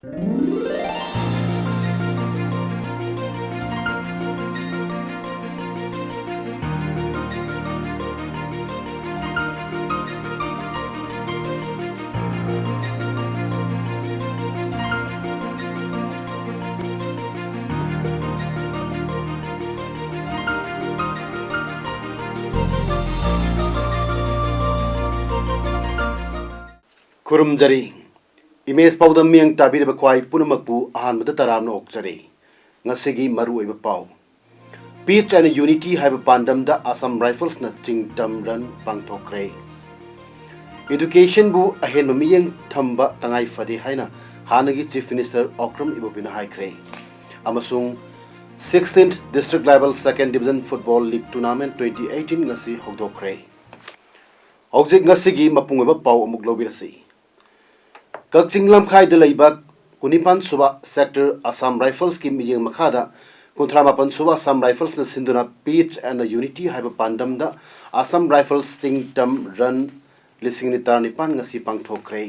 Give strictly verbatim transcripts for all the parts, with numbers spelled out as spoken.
ꯈꯨꯔꯨꯝꯖꯔꯤ꯫ Image ꯄꯥꯎꯗꯝ ꯃꯤꯠꯌꯦꯡ ꯇꯥꯕꯤꯔꯤꯕ ꯈ꯭ꯋꯥꯏ ꯄꯨꯝꯅꯃꯛꯄꯨ ꯑꯍꯥꯟꯕꯗ ꯇꯔꯥꯝꯅ ꯑꯣꯛꯆꯔꯤ꯫ ꯉꯁꯤꯒꯤ ꯃꯔꯨꯑꯣꯏꯕ ꯄꯥꯎ꯫ Peace and Unity ꯍꯥꯏꯕ ꯄꯥꯟꯗꯝꯗ Assam Riflesꯅ ꯆꯤꯡꯇꯝ run ꯄꯥꯡꯊꯣꯛꯈ꯭ꯔꯦ꯫ Educationꯕꯨ ꯑꯍꯦꯟꯕ ꯃꯤꯠꯌꯦꯡ ꯊꯝꯕ ꯇꯉꯥꯏ ꯐꯗꯦ ꯍꯥꯏꯅ ꯍꯥꯟꯅꯒꯤ Chief Minister ꯑꯣꯀ꯭ꯔꯝ ꯏꯕꯣꯕꯤꯅ ꯍꯥꯏꯈ꯭ꯔꯦ꯫ ꯑꯃꯁꯨꯡ sixteenth District Level Second Division Football League Tournament twenty eighteen ꯉꯁꯤ ꯍꯧꯗꯣꯛꯈ꯭ꯔꯦ꯫ ꯍꯧꯖꯤꯛ ꯉꯁꯤꯒꯤ ꯃꯄꯨꯡ ꯑꯣꯏꯕ ꯄꯥꯎ ꯑꯃꯨꯛ ꯂꯧꯕꯤꯔꯁꯤ꯫ ꯀꯛꯆꯤꯡ ꯂꯝꯈꯥꯏꯗ ꯂꯩꯕ ꯀꯨꯟꯅꯤꯄꯥꯟ ꯁꯨꯕ Sector Assam Riflesꯀꯤ ꯃꯤꯠꯌꯦꯡ ꯃꯈꯥꯗ ꯀꯨꯟꯊ꯭ꯔꯥ ꯃꯥꯄꯟ ꯁꯨꯕ Assam Riflesꯅ ꯁꯤꯟꯗꯨꯅ Peace and Unity ꯍꯥꯏꯕ ꯄꯥꯟꯗꯝꯗ Assam Rifles ꯆꯤꯡꯇꯝ run ꯂꯤꯁꯤꯡ ꯑꯅꯤ ꯇꯔꯥꯅꯤꯄꯥꯟ ꯉꯁꯤ ꯄꯥꯡꯊꯣꯛꯈ꯭ꯔꯦ꯫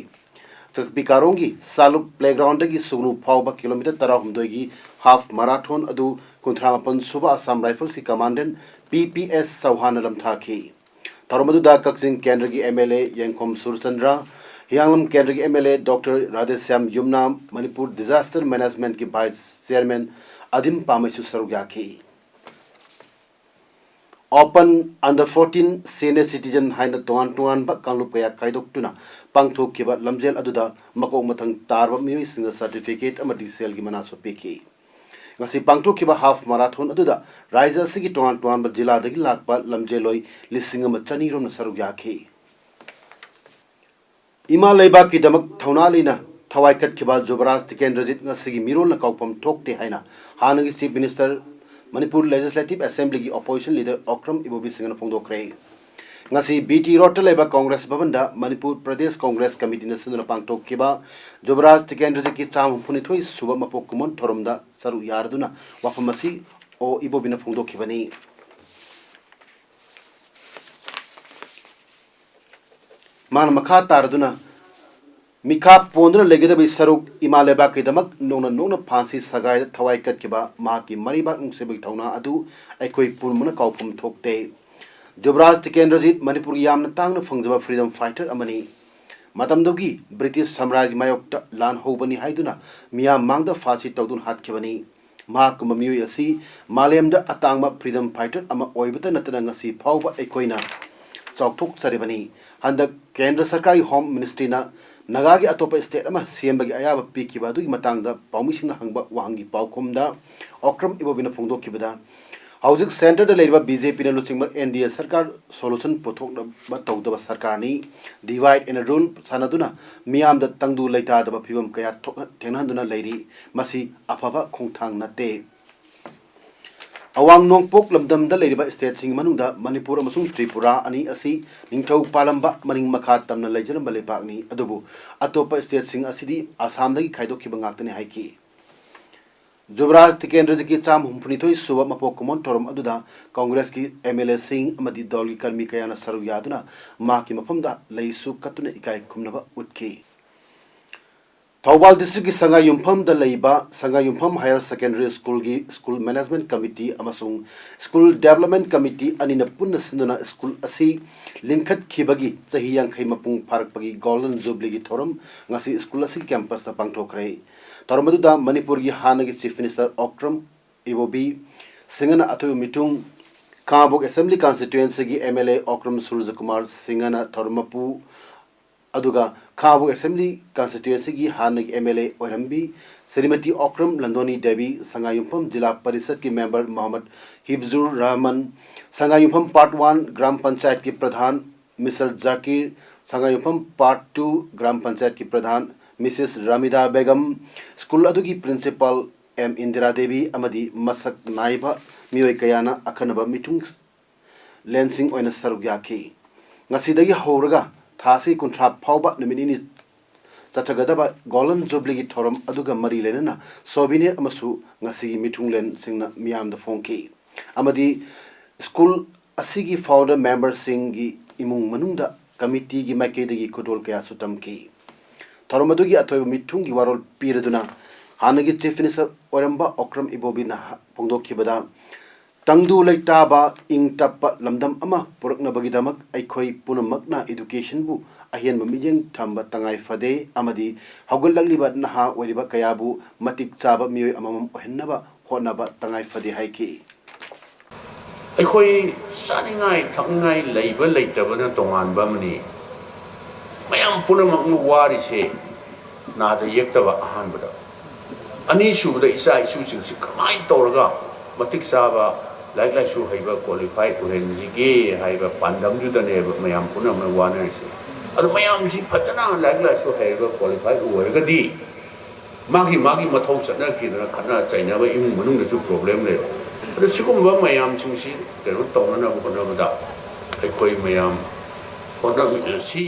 ꯆꯥꯛꯄꯤ ꯀꯥꯔꯣꯡꯒꯤ ꯁꯥꯂꯨꯞ playgroundꯗꯒꯤ ꯁꯨꯒꯅꯨ ꯐꯥꯎꯕ kilometre ꯇꯔꯥꯍꯨꯝꯗꯣꯏꯒꯤ half marathon ꯑꯗꯨ ꯀꯨꯟꯊ꯭ꯔꯥ ꯃꯥꯄꯟ ꯁꯨꯕ Assam Riflesꯀꯤ Commandant ꯄꯤ ꯄꯤ ꯑꯦꯁ ꯆꯧꯍꯥꯟꯅ ꯂꯝꯊꯥꯈꯤ꯫ ꯊꯧꯔꯝ ꯑꯗꯨꯗ ꯀꯛꯆꯤꯡ ꯀꯦꯟꯗ꯭ꯔꯒꯤ ꯑꯦꯝ ꯑꯦꯜ ꯑꯦ ꯌꯦꯡꯈꯣꯝ ꯁꯨꯔꯆꯟꯗ꯭ꯔ, ꯍꯤꯌꯥꯡꯂꯝ ꯀꯦꯟꯗ꯭ꯔꯒꯤ M L A doctor Radheshyam Yumnam, Manipur Disaster Managementꯀꯤ Vice Chairman ꯑꯗꯤꯝ ꯄꯥꯃꯩꯁꯨ ꯁꯔꯨꯛ ꯌꯥꯈꯤ꯫ Open, Under fourteen, Senior Citizen ꯍꯥꯏꯅ ꯇꯣꯉꯥꯟ ꯇꯣꯉꯥꯟꯕ ꯀꯥꯡꯂꯨꯞ ꯀꯌꯥ ꯈꯥꯏꯗꯣꯛꯇꯨꯅ ꯄꯥꯡꯊꯣꯛꯈꯤꯕ ꯂꯝꯖꯦꯜ ꯑꯗꯨꯗ ꯃꯀꯣꯛ ꯃꯊꯪ ꯇꯥꯔꯕ ꯃꯤꯑꯣꯏꯁꯤꯡꯗ certificate ꯑꯃꯗꯤ ꯁꯦꯜꯒꯤ ꯃꯅꯥꯁꯨ ꯄꯤꯈꯤ꯫ ꯉꯁꯤ ꯄꯥꯡꯊꯣꯛꯈꯤꯕ half marathon ꯑꯗꯨꯗ ꯔꯥꯖ꯭ꯌ ꯑꯁꯤꯒꯤ ꯇꯣꯉꯥꯟ ꯇꯣꯉꯥꯟꯕ ꯖꯤꯂꯥꯗꯒꯤ ꯂꯥꯛꯄ ꯂꯝꯖꯦꯜꯂꯣꯏ ꯂꯤꯁꯤꯡ ꯑꯃ ꯆꯅꯤ ꯔꯣꯝꯅ ꯁꯔꯨꯛ ꯌꯥꯈꯤ꯫ ꯏꯃꯥ ꯂꯩꯕꯥꯛꯀꯤꯗꯃꯛ ꯊꯧꯅꯥ ꯂꯩꯅ ꯊꯋꯥꯏ ꯀꯠꯈꯤꯕ ꯖꯨꯕꯔꯥꯖ ꯇꯤꯀꯦꯟꯗ꯭ꯔꯖꯤꯠ ꯉꯁꯤꯒꯤ ꯃꯤꯔꯣꯜꯅ ꯀꯥꯎꯐꯝ ꯊꯣꯛꯇꯦ ꯍꯥꯏꯅ ꯍꯥꯟꯅꯒꯤ Chief Minister, Manipur Legislative Assemblyꯒꯤ Opposition Leader Okram ꯏꯕꯣꯕꯤ ꯁꯤꯡꯅ ꯐꯣꯡꯗꯣꯛꯈ꯭ꯔꯦ꯫ ꯉꯁꯤ ꯕꯤ ꯇꯤ ꯔꯣꯗꯇ ꯂꯩꯕ ꯀꯣꯡꯒ꯭ꯔꯦꯁ ꯚꯕꯟꯗ ꯃꯅꯤꯄꯨꯔ ꯄ꯭ꯔꯗꯦꯁ ꯀꯣꯡꯒ꯭ꯔꯦꯁ ꯀꯃꯤꯇꯤꯅ ꯁꯤꯟꯗꯨꯅ ꯄꯥꯡꯊꯣꯛꯈꯤꯕ ꯖꯨꯕꯔꯥꯖ ꯇꯤꯀꯦꯟꯗ꯭ꯔꯖꯤꯠꯀꯤ ꯆꯥꯝꯃ ꯍꯨꯝꯐꯨꯅꯤꯊꯣꯏ ꯁꯨꯕ ꯃꯄꯣꯛ ꯀꯨꯝꯑꯣꯟ ꯊꯧꯔꯝꯗ ꯁꯔꯨꯛ ꯌꯥꯔꯗꯨꯅ ꯋꯥꯐꯝ ꯑꯁꯤ ꯑꯣ ꯏꯕꯣꯕꯤꯅ ꯐꯣꯡꯗꯣꯛꯈꯤꯕꯅꯤ꯫ ꯃꯥꯅ ꯃꯈꯥ ꯇꯥꯔꯗꯨꯅ ꯃꯤꯈꯥ ꯄꯣꯟꯗꯨꯅ ꯂꯩꯒꯗꯕꯒꯤ ꯁꯔꯨꯛ ꯏꯃꯥ ꯂꯩꯕꯥꯛꯀꯤꯗꯃꯛ ꯅꯣꯡꯅ ꯅꯣꯡꯅ ꯐꯥꯟꯁꯤ ꯁꯒꯥꯏꯗ ꯊꯋꯥꯏ ꯀꯠꯈꯤꯕ ꯃꯍꯥꯛꯀꯤ ꯃꯔꯩꯕꯥꯛ ꯅꯨꯡꯁꯤꯕꯒꯤ ꯊꯧꯅꯥ ꯑꯗꯨ ꯑꯩꯈꯣꯏ ꯄꯨꯝꯅꯃꯛꯅ ꯀꯥꯎꯐꯝ ꯊꯣꯛꯇꯦ꯫ ꯖꯨꯕꯔꯥꯖ ꯇꯤꯀꯦꯟꯗ꯭ꯔꯖꯤꯠ ꯃꯅꯤꯄꯨꯔꯒꯤ ꯌꯥꯝꯅ ꯇꯥꯡꯅ ꯐꯪꯖꯕ freedom fighter ꯑꯃꯅꯤ꯫ ꯃꯇꯝꯗꯨꯒꯤ ꯕ꯭ꯔꯤꯇꯤꯁ ꯁꯥꯝꯔꯥꯖ꯭ꯌ ꯃꯥꯌꯣꯛꯇ ꯂꯥꯟ ꯍꯧꯕꯅꯤ ꯍꯥꯏꯗꯨꯅ ꯃꯤꯌꯥꯝ ꯃꯥꯡꯗ ꯐꯥꯁꯤ ꯇꯧꯗꯨꯅ ꯍꯥꯠꯈꯤꯕꯅꯤ꯫ ꯃꯍꯥꯛꯀꯨꯝꯕ ꯃꯤꯑꯣꯏ ꯑꯁꯤ ꯃꯥꯂꯦꯝꯗ ꯑꯇꯥꯡꯕ freedom fighter ꯑꯃ ꯑꯣꯏꯕꯇ ꯅꯠꯇꯅ ꯉꯁꯤ ꯐꯥꯎꯕ ꯑꯩꯈꯣꯏꯅ ꯆꯥꯎꯊꯣꯛꯆꯔꯤꯕꯅꯤ꯫ ꯍꯟꯗꯛ ꯀꯦꯟꯗ꯭ꯔ ꯁꯔꯀꯥꯔꯒꯤ Home Ministryꯅ ꯅꯥꯒꯥꯒꯤ ꯑꯇꯣꯞꯄ state ꯑꯃ ꯁꯦꯝꯕꯒꯤ ꯑꯌꯥꯕ ꯄꯤꯈꯤꯕ ꯑꯗꯨꯒꯤ ꯃꯇꯥꯡꯗ ꯄꯥꯎꯃꯤꯁꯤꯡꯅ ꯍꯪꯕ ꯋꯥꯍꯪꯒꯤ ꯄꯥꯎꯈꯨꯝꯗ ꯑꯣꯀ꯭ꯔꯝ ꯏꯕꯣꯕꯤꯅ ꯐꯣꯡꯗꯣꯛꯈꯤꯕꯗ, ꯍꯧꯖꯤꯛ centreꯗ ꯂꯩꯔꯤꯕ BJPꯅ ꯂꯨꯆꯤꯡꯕ NDA ꯁꯔꯀꯥꯔ solution ꯄꯨꯊꯣꯛꯅꯕ ꯇꯧꯗꯕ ꯁꯔꯀꯥꯔꯅꯤ꯫ Divide and rule ꯁꯥꯟꯅꯗꯨꯅ ꯃꯤꯌꯥꯝꯗ ꯇꯪꯗꯨ ꯂꯩꯇꯥꯗꯕ ꯐꯤꯕꯝ ꯀꯌꯥ ꯊꯣꯛ-, ꯊꯦꯡꯅꯍꯟꯗꯨꯅ ꯂꯩꯔꯤ꯫ ꯃꯁꯤ ꯑꯐꯕ ꯈꯣꯡꯊꯥꯡ ꯅꯠꯇꯦ꯫ ꯑꯋꯥꯡ ꯅꯣꯡꯄꯣꯛ ꯂꯝꯗꯝꯗ ꯂꯩꯔꯤꯕ stateꯁꯤꯡꯒꯤ ꯃꯅꯨꯡꯗ ꯃꯅꯤꯄꯨꯔ ꯑꯃꯁꯨꯡ ꯇ꯭ꯔꯤꯄꯨꯔꯥ ꯑꯅꯤ ꯑꯁꯤ ꯅꯤꯡꯊꯧ ꯄꯥꯜꯂꯝꯕ ꯃꯅꯤꯡ ꯃꯈꯥ ꯇꯝꯅ ꯂꯩꯖꯔꯝꯕ ꯂꯩꯕꯥꯛꯅꯤ꯫ ꯑꯗꯨꯕꯨ ꯑꯇꯣꯞꯄ stateꯁꯤꯡ ꯑꯁꯤꯗꯤ ꯑꯁꯥꯝꯗꯒꯤ ꯈꯥꯏꯗꯣꯛꯈꯤꯕ ꯉꯥꯛꯇꯅꯤ ꯍꯥꯏꯈꯤ꯫ ꯖꯨꯕꯔꯥꯖ ꯇꯤꯀꯦꯟꯗ꯭ꯔꯖꯤꯠꯀꯤ ꯆꯥꯝꯃ ꯍꯨꯝꯐꯨꯅꯤꯊꯣꯏ ꯁꯨꯕ ꯃꯄꯣꯛ ꯀꯨꯝꯑꯣꯟ ꯊꯧꯔꯝ ꯑꯗꯨꯗ ꯀꯪꯒ꯭ꯔꯦꯁꯀꯤ MLAꯁꯤꯡ ꯑꯃꯗꯤ ꯗꯜꯒꯤ ꯀꯔꯃꯤ ꯀꯌꯥꯅ ꯁꯔꯨꯛ ꯌꯥꯗꯨꯅ ꯃꯍꯥꯛꯀꯤ ꯃꯐꯝꯗ ꯂꯩꯁꯨ ꯀꯠꯇꯨꯅ ꯏꯀꯥꯏ ꯈꯨꯝꯅꯕ ꯎꯠꯈꯤ꯫ ꯊꯧꯕꯥꯜ districtꯀꯤ ꯁꯉꯥꯏꯌꯨꯝꯐꯝꯗ ꯂꯩꯕ ꯁꯉꯥꯏꯌꯨꯝꯐꯝ Higher Secondary Schoolꯒꯤ School Management Committee ꯑꯃꯁꯨꯡ School Development Committee ꯑꯅꯤꯅ ꯄꯨꯟꯅ ꯁꯤꯟꯗꯨꯅ school ꯑꯁꯤ ꯂꯤꯡꯈꯠꯈꯤꯕꯒꯤ ꯆꯍꯤ ꯌꯥꯡꯈꯩ ꯃꯄꯨꯡ ꯐꯥꯔꯛꯄꯒꯤ Golden Jubileeꯒꯤ ꯊꯧꯔꯝ ꯉꯁꯤ school ꯑꯁꯤꯒꯤ campusꯇ ꯄꯥꯡꯊꯣꯛꯈ꯭ꯔꯦ꯫ ꯊꯧꯔꯝ ꯑꯗꯨꯗ ꯃꯅꯤꯄꯨꯔꯒꯤ ꯍꯥꯟꯅꯒꯤ Chief Minister ꯑꯣꯀ꯭ꯔꯝ ꯏꯕꯣꯕꯤ ꯁꯤꯡꯍꯅ ꯑꯊꯣꯏꯕ ꯃꯤꯊꯨꯡ, ꯈꯥꯉꯕꯣꯛ Assembly Constituencyꯒꯤ MLA ꯑꯣꯀ꯭ꯔꯝ ꯁꯨꯔꯖꯀꯨꯃꯥꯔ ꯁꯤꯡꯍꯅ ꯊꯧꯔꯝ ꯃꯄꯨ, ꯑꯗꯨꯒ ꯈꯥꯉꯕꯣꯛ Assembly Constituencyꯒꯤ ꯍꯥꯟꯅꯒꯤ MLA ꯑꯣꯏꯔꯝꯕꯤ ꯁ꯭ꯔꯤꯃꯇꯤ ꯑꯣꯀ꯭ꯔꯝ ꯂꯟꯗꯣꯅꯤ ꯗꯦꯕꯤ, ꯁꯉꯥꯏꯌꯨꯝꯐꯝ ꯖꯤꯂꯥ ꯄꯔꯤꯁꯠꯀꯤ member ꯃꯣꯍꯝꯃꯗ ꯍꯤꯕꯖꯨꯔ ꯔꯍꯃꯟ, ꯁꯉꯥꯏꯌꯨꯝꯐꯝ Part One ꯒ꯭ꯔꯥꯝ ꯄꯟꯆꯥꯌꯠꯀꯤ ꯄ꯭ꯔꯙꯥꯟ Mister ꯖꯥꯀꯤꯔ, ꯁꯉꯥꯏꯌꯨꯝꯐꯝ Part Two ꯒ꯭ꯔꯥꯝ ꯄꯟꯆꯥꯌꯠꯀꯤ ꯄ꯭ꯔꯙꯥꯟ Missus ꯔꯥꯃꯤꯗꯥ ꯕꯦꯒꯝ, school ꯑꯗꯨꯒꯤ principal ꯑꯦꯝ ꯏꯟꯗꯤꯔꯥ ꯗꯦꯕꯤ ꯑꯃꯗꯤ ꯃꯁꯛ ꯅꯥꯏꯕ ꯃꯤꯑꯣꯏ ꯀꯌꯥꯅ ꯑꯈꯟꯅꯕ ꯃꯤꯊꯨꯡ ꯂꯦꯟꯁꯤꯡ ꯑꯣꯏꯅ ꯁꯔꯨꯛ ꯌꯥꯈꯤ꯫ ꯉꯁꯤꯗꯒꯤ ꯍꯧꯔꯒ ꯊꯥ ꯑꯁꯤ ꯀꯨꯟꯊ꯭ꯔꯥ ꯐꯥꯎꯕ ꯅꯨꯃꯤꯠ ꯅꯤꯅꯤ ꯆꯠꯊꯒꯗꯕ Golden Jubileeꯒꯤ ꯊꯧꯔꯝ ꯑꯗꯨꯒ ꯃꯔꯤ ꯂꯩꯅꯅ souvenir ꯑꯃꯁꯨ ꯉꯁꯤꯒꯤ ꯃꯤꯊꯨꯡꯂꯦꯟꯁꯤꯡꯅ ꯃꯤꯌꯥꯝꯗ ꯐꯣꯡꯈꯤ꯫ ꯑꯃꯗꯤ school ꯑꯁꯤꯒꯤ founder memberꯁꯤꯡꯒꯤ ꯏꯃꯨꯡ ꯃꯅꯨꯡꯗ committeeꯒꯤ ꯃꯥꯏꯀꯩꯗꯒꯤ ꯈꯨꯗꯣꯜ ꯀꯌꯥꯁꯨ ꯇꯝꯈꯤ꯫ ꯊꯧꯔꯝ ꯑꯗꯨꯒꯤ ꯑꯊꯣꯏꯕ ꯃꯤꯊꯨꯡꯒꯤ ꯋꯥꯔꯣꯜ ꯄꯤꯔꯗꯨꯅ ꯍꯥꯟꯅꯒꯤ Chief Minister ꯑꯣꯏꯔꯝꯕ ꯑꯣꯀ꯭ꯔꯝ ꯏꯕꯣꯕꯤꯅ ꯍ-, ꯐꯣꯡꯗꯣꯛꯈꯤꯕꯗ, ꯇꯪꯗꯨ ꯂꯩꯇꯥꯕ ꯏꯪ ꯇꯞꯄ ꯂꯝꯗꯝ ꯑꯃ ꯄꯨꯔꯛꯅꯕꯒꯤꯗꯃꯛ ꯑꯩꯈꯣꯏ ꯄꯨꯝꯅꯃꯛꯅ educationꯕꯨ ꯑꯍꯦꯟꯕ ꯃꯤꯠꯌꯦꯡ ꯊꯝꯕ ꯇꯉꯥꯏ ꯐꯗꯦ ꯑꯃꯗꯤ ꯍꯧꯒꯠꯂꯛꯂꯤꯕ ꯅꯍꯥ ꯑꯣꯏꯔꯤꯕ ꯀꯌꯥꯕꯨ ꯃꯇꯤꯛ ꯆꯥꯕ ꯃꯤꯑꯣꯏ ꯑꯃꯃꯝ ꯑꯣꯏꯍꯟꯅꯕ ꯍꯣꯠꯅꯕ ꯇꯉꯥꯏ ꯐꯗꯦ ꯍꯥꯏꯈꯤ꯫ ꯑꯩꯈꯣꯏ ꯆꯥꯅꯤꯡꯉꯥꯏ ꯊꯛꯅꯤꯡꯉꯥꯏ ꯂꯩꯕ ꯂꯩꯇꯕꯅ ꯇꯣꯉꯥꯟꯕ ꯑꯃꯅꯤ꯫ ꯃꯌꯥꯝ ꯄꯨꯝꯅꯃꯛꯅ ꯋꯥꯔꯤꯁꯦ ꯅꯥꯗ ꯌꯦꯛꯇꯕ ꯑꯍꯥꯟꯕꯗ꯫ ꯑꯅꯤꯁꯨꯕꯗ, ꯏꯆꯥ ꯏꯁꯨꯁꯤꯡꯁꯤ ꯀꯃꯥꯏꯅ ꯇꯧꯔꯒ ꯃꯇꯤꯛ ꯆꯥꯕ ꯂꯥꯏꯔꯤꯛ ꯂꯥꯏꯁꯨ ꯍꯩꯕ qualified ꯑꯣꯏꯍꯟꯁꯤꯒꯦ ꯍꯥꯏꯕ ꯄꯥꯟꯗꯝꯗꯨꯗꯅꯦꯕ ꯃꯌꯥꯝ ꯄꯨꯝꯅꯃꯛꯅ ꯋꯥꯅꯔꯤꯁꯦ꯫ ꯑꯗꯨ ꯃꯌꯥꯝꯁꯤ ꯐꯖꯅ ꯂꯥꯏꯔꯤꯛ ꯂꯥꯏꯁꯨ ꯍꯩꯔꯒ qualified ꯑꯣꯏꯔꯒꯗꯤ ꯃꯥꯒꯤ ꯃꯥꯒꯤ ꯃꯊꯧ ꯆꯠꯅꯈꯤꯗꯅ ꯈꯠꯅ ꯆꯩꯅꯕ ꯏꯃꯨꯡ ꯃꯅꯨꯡꯗꯁꯨ problem ꯂꯩꯕ꯫ ꯑꯗꯨ ꯁꯤꯒꯨꯝꯕ ꯃꯌꯥꯝꯁꯤꯡꯁꯤ ꯀꯩꯅꯣ ꯇꯧꯅꯅꯕ ꯍꯣꯠꯅꯕꯗ ꯑꯩꯈꯣꯏ ꯃꯌꯥꯝ ꯍꯣꯠꯅꯃꯤꯟꯅꯁꯤ꯫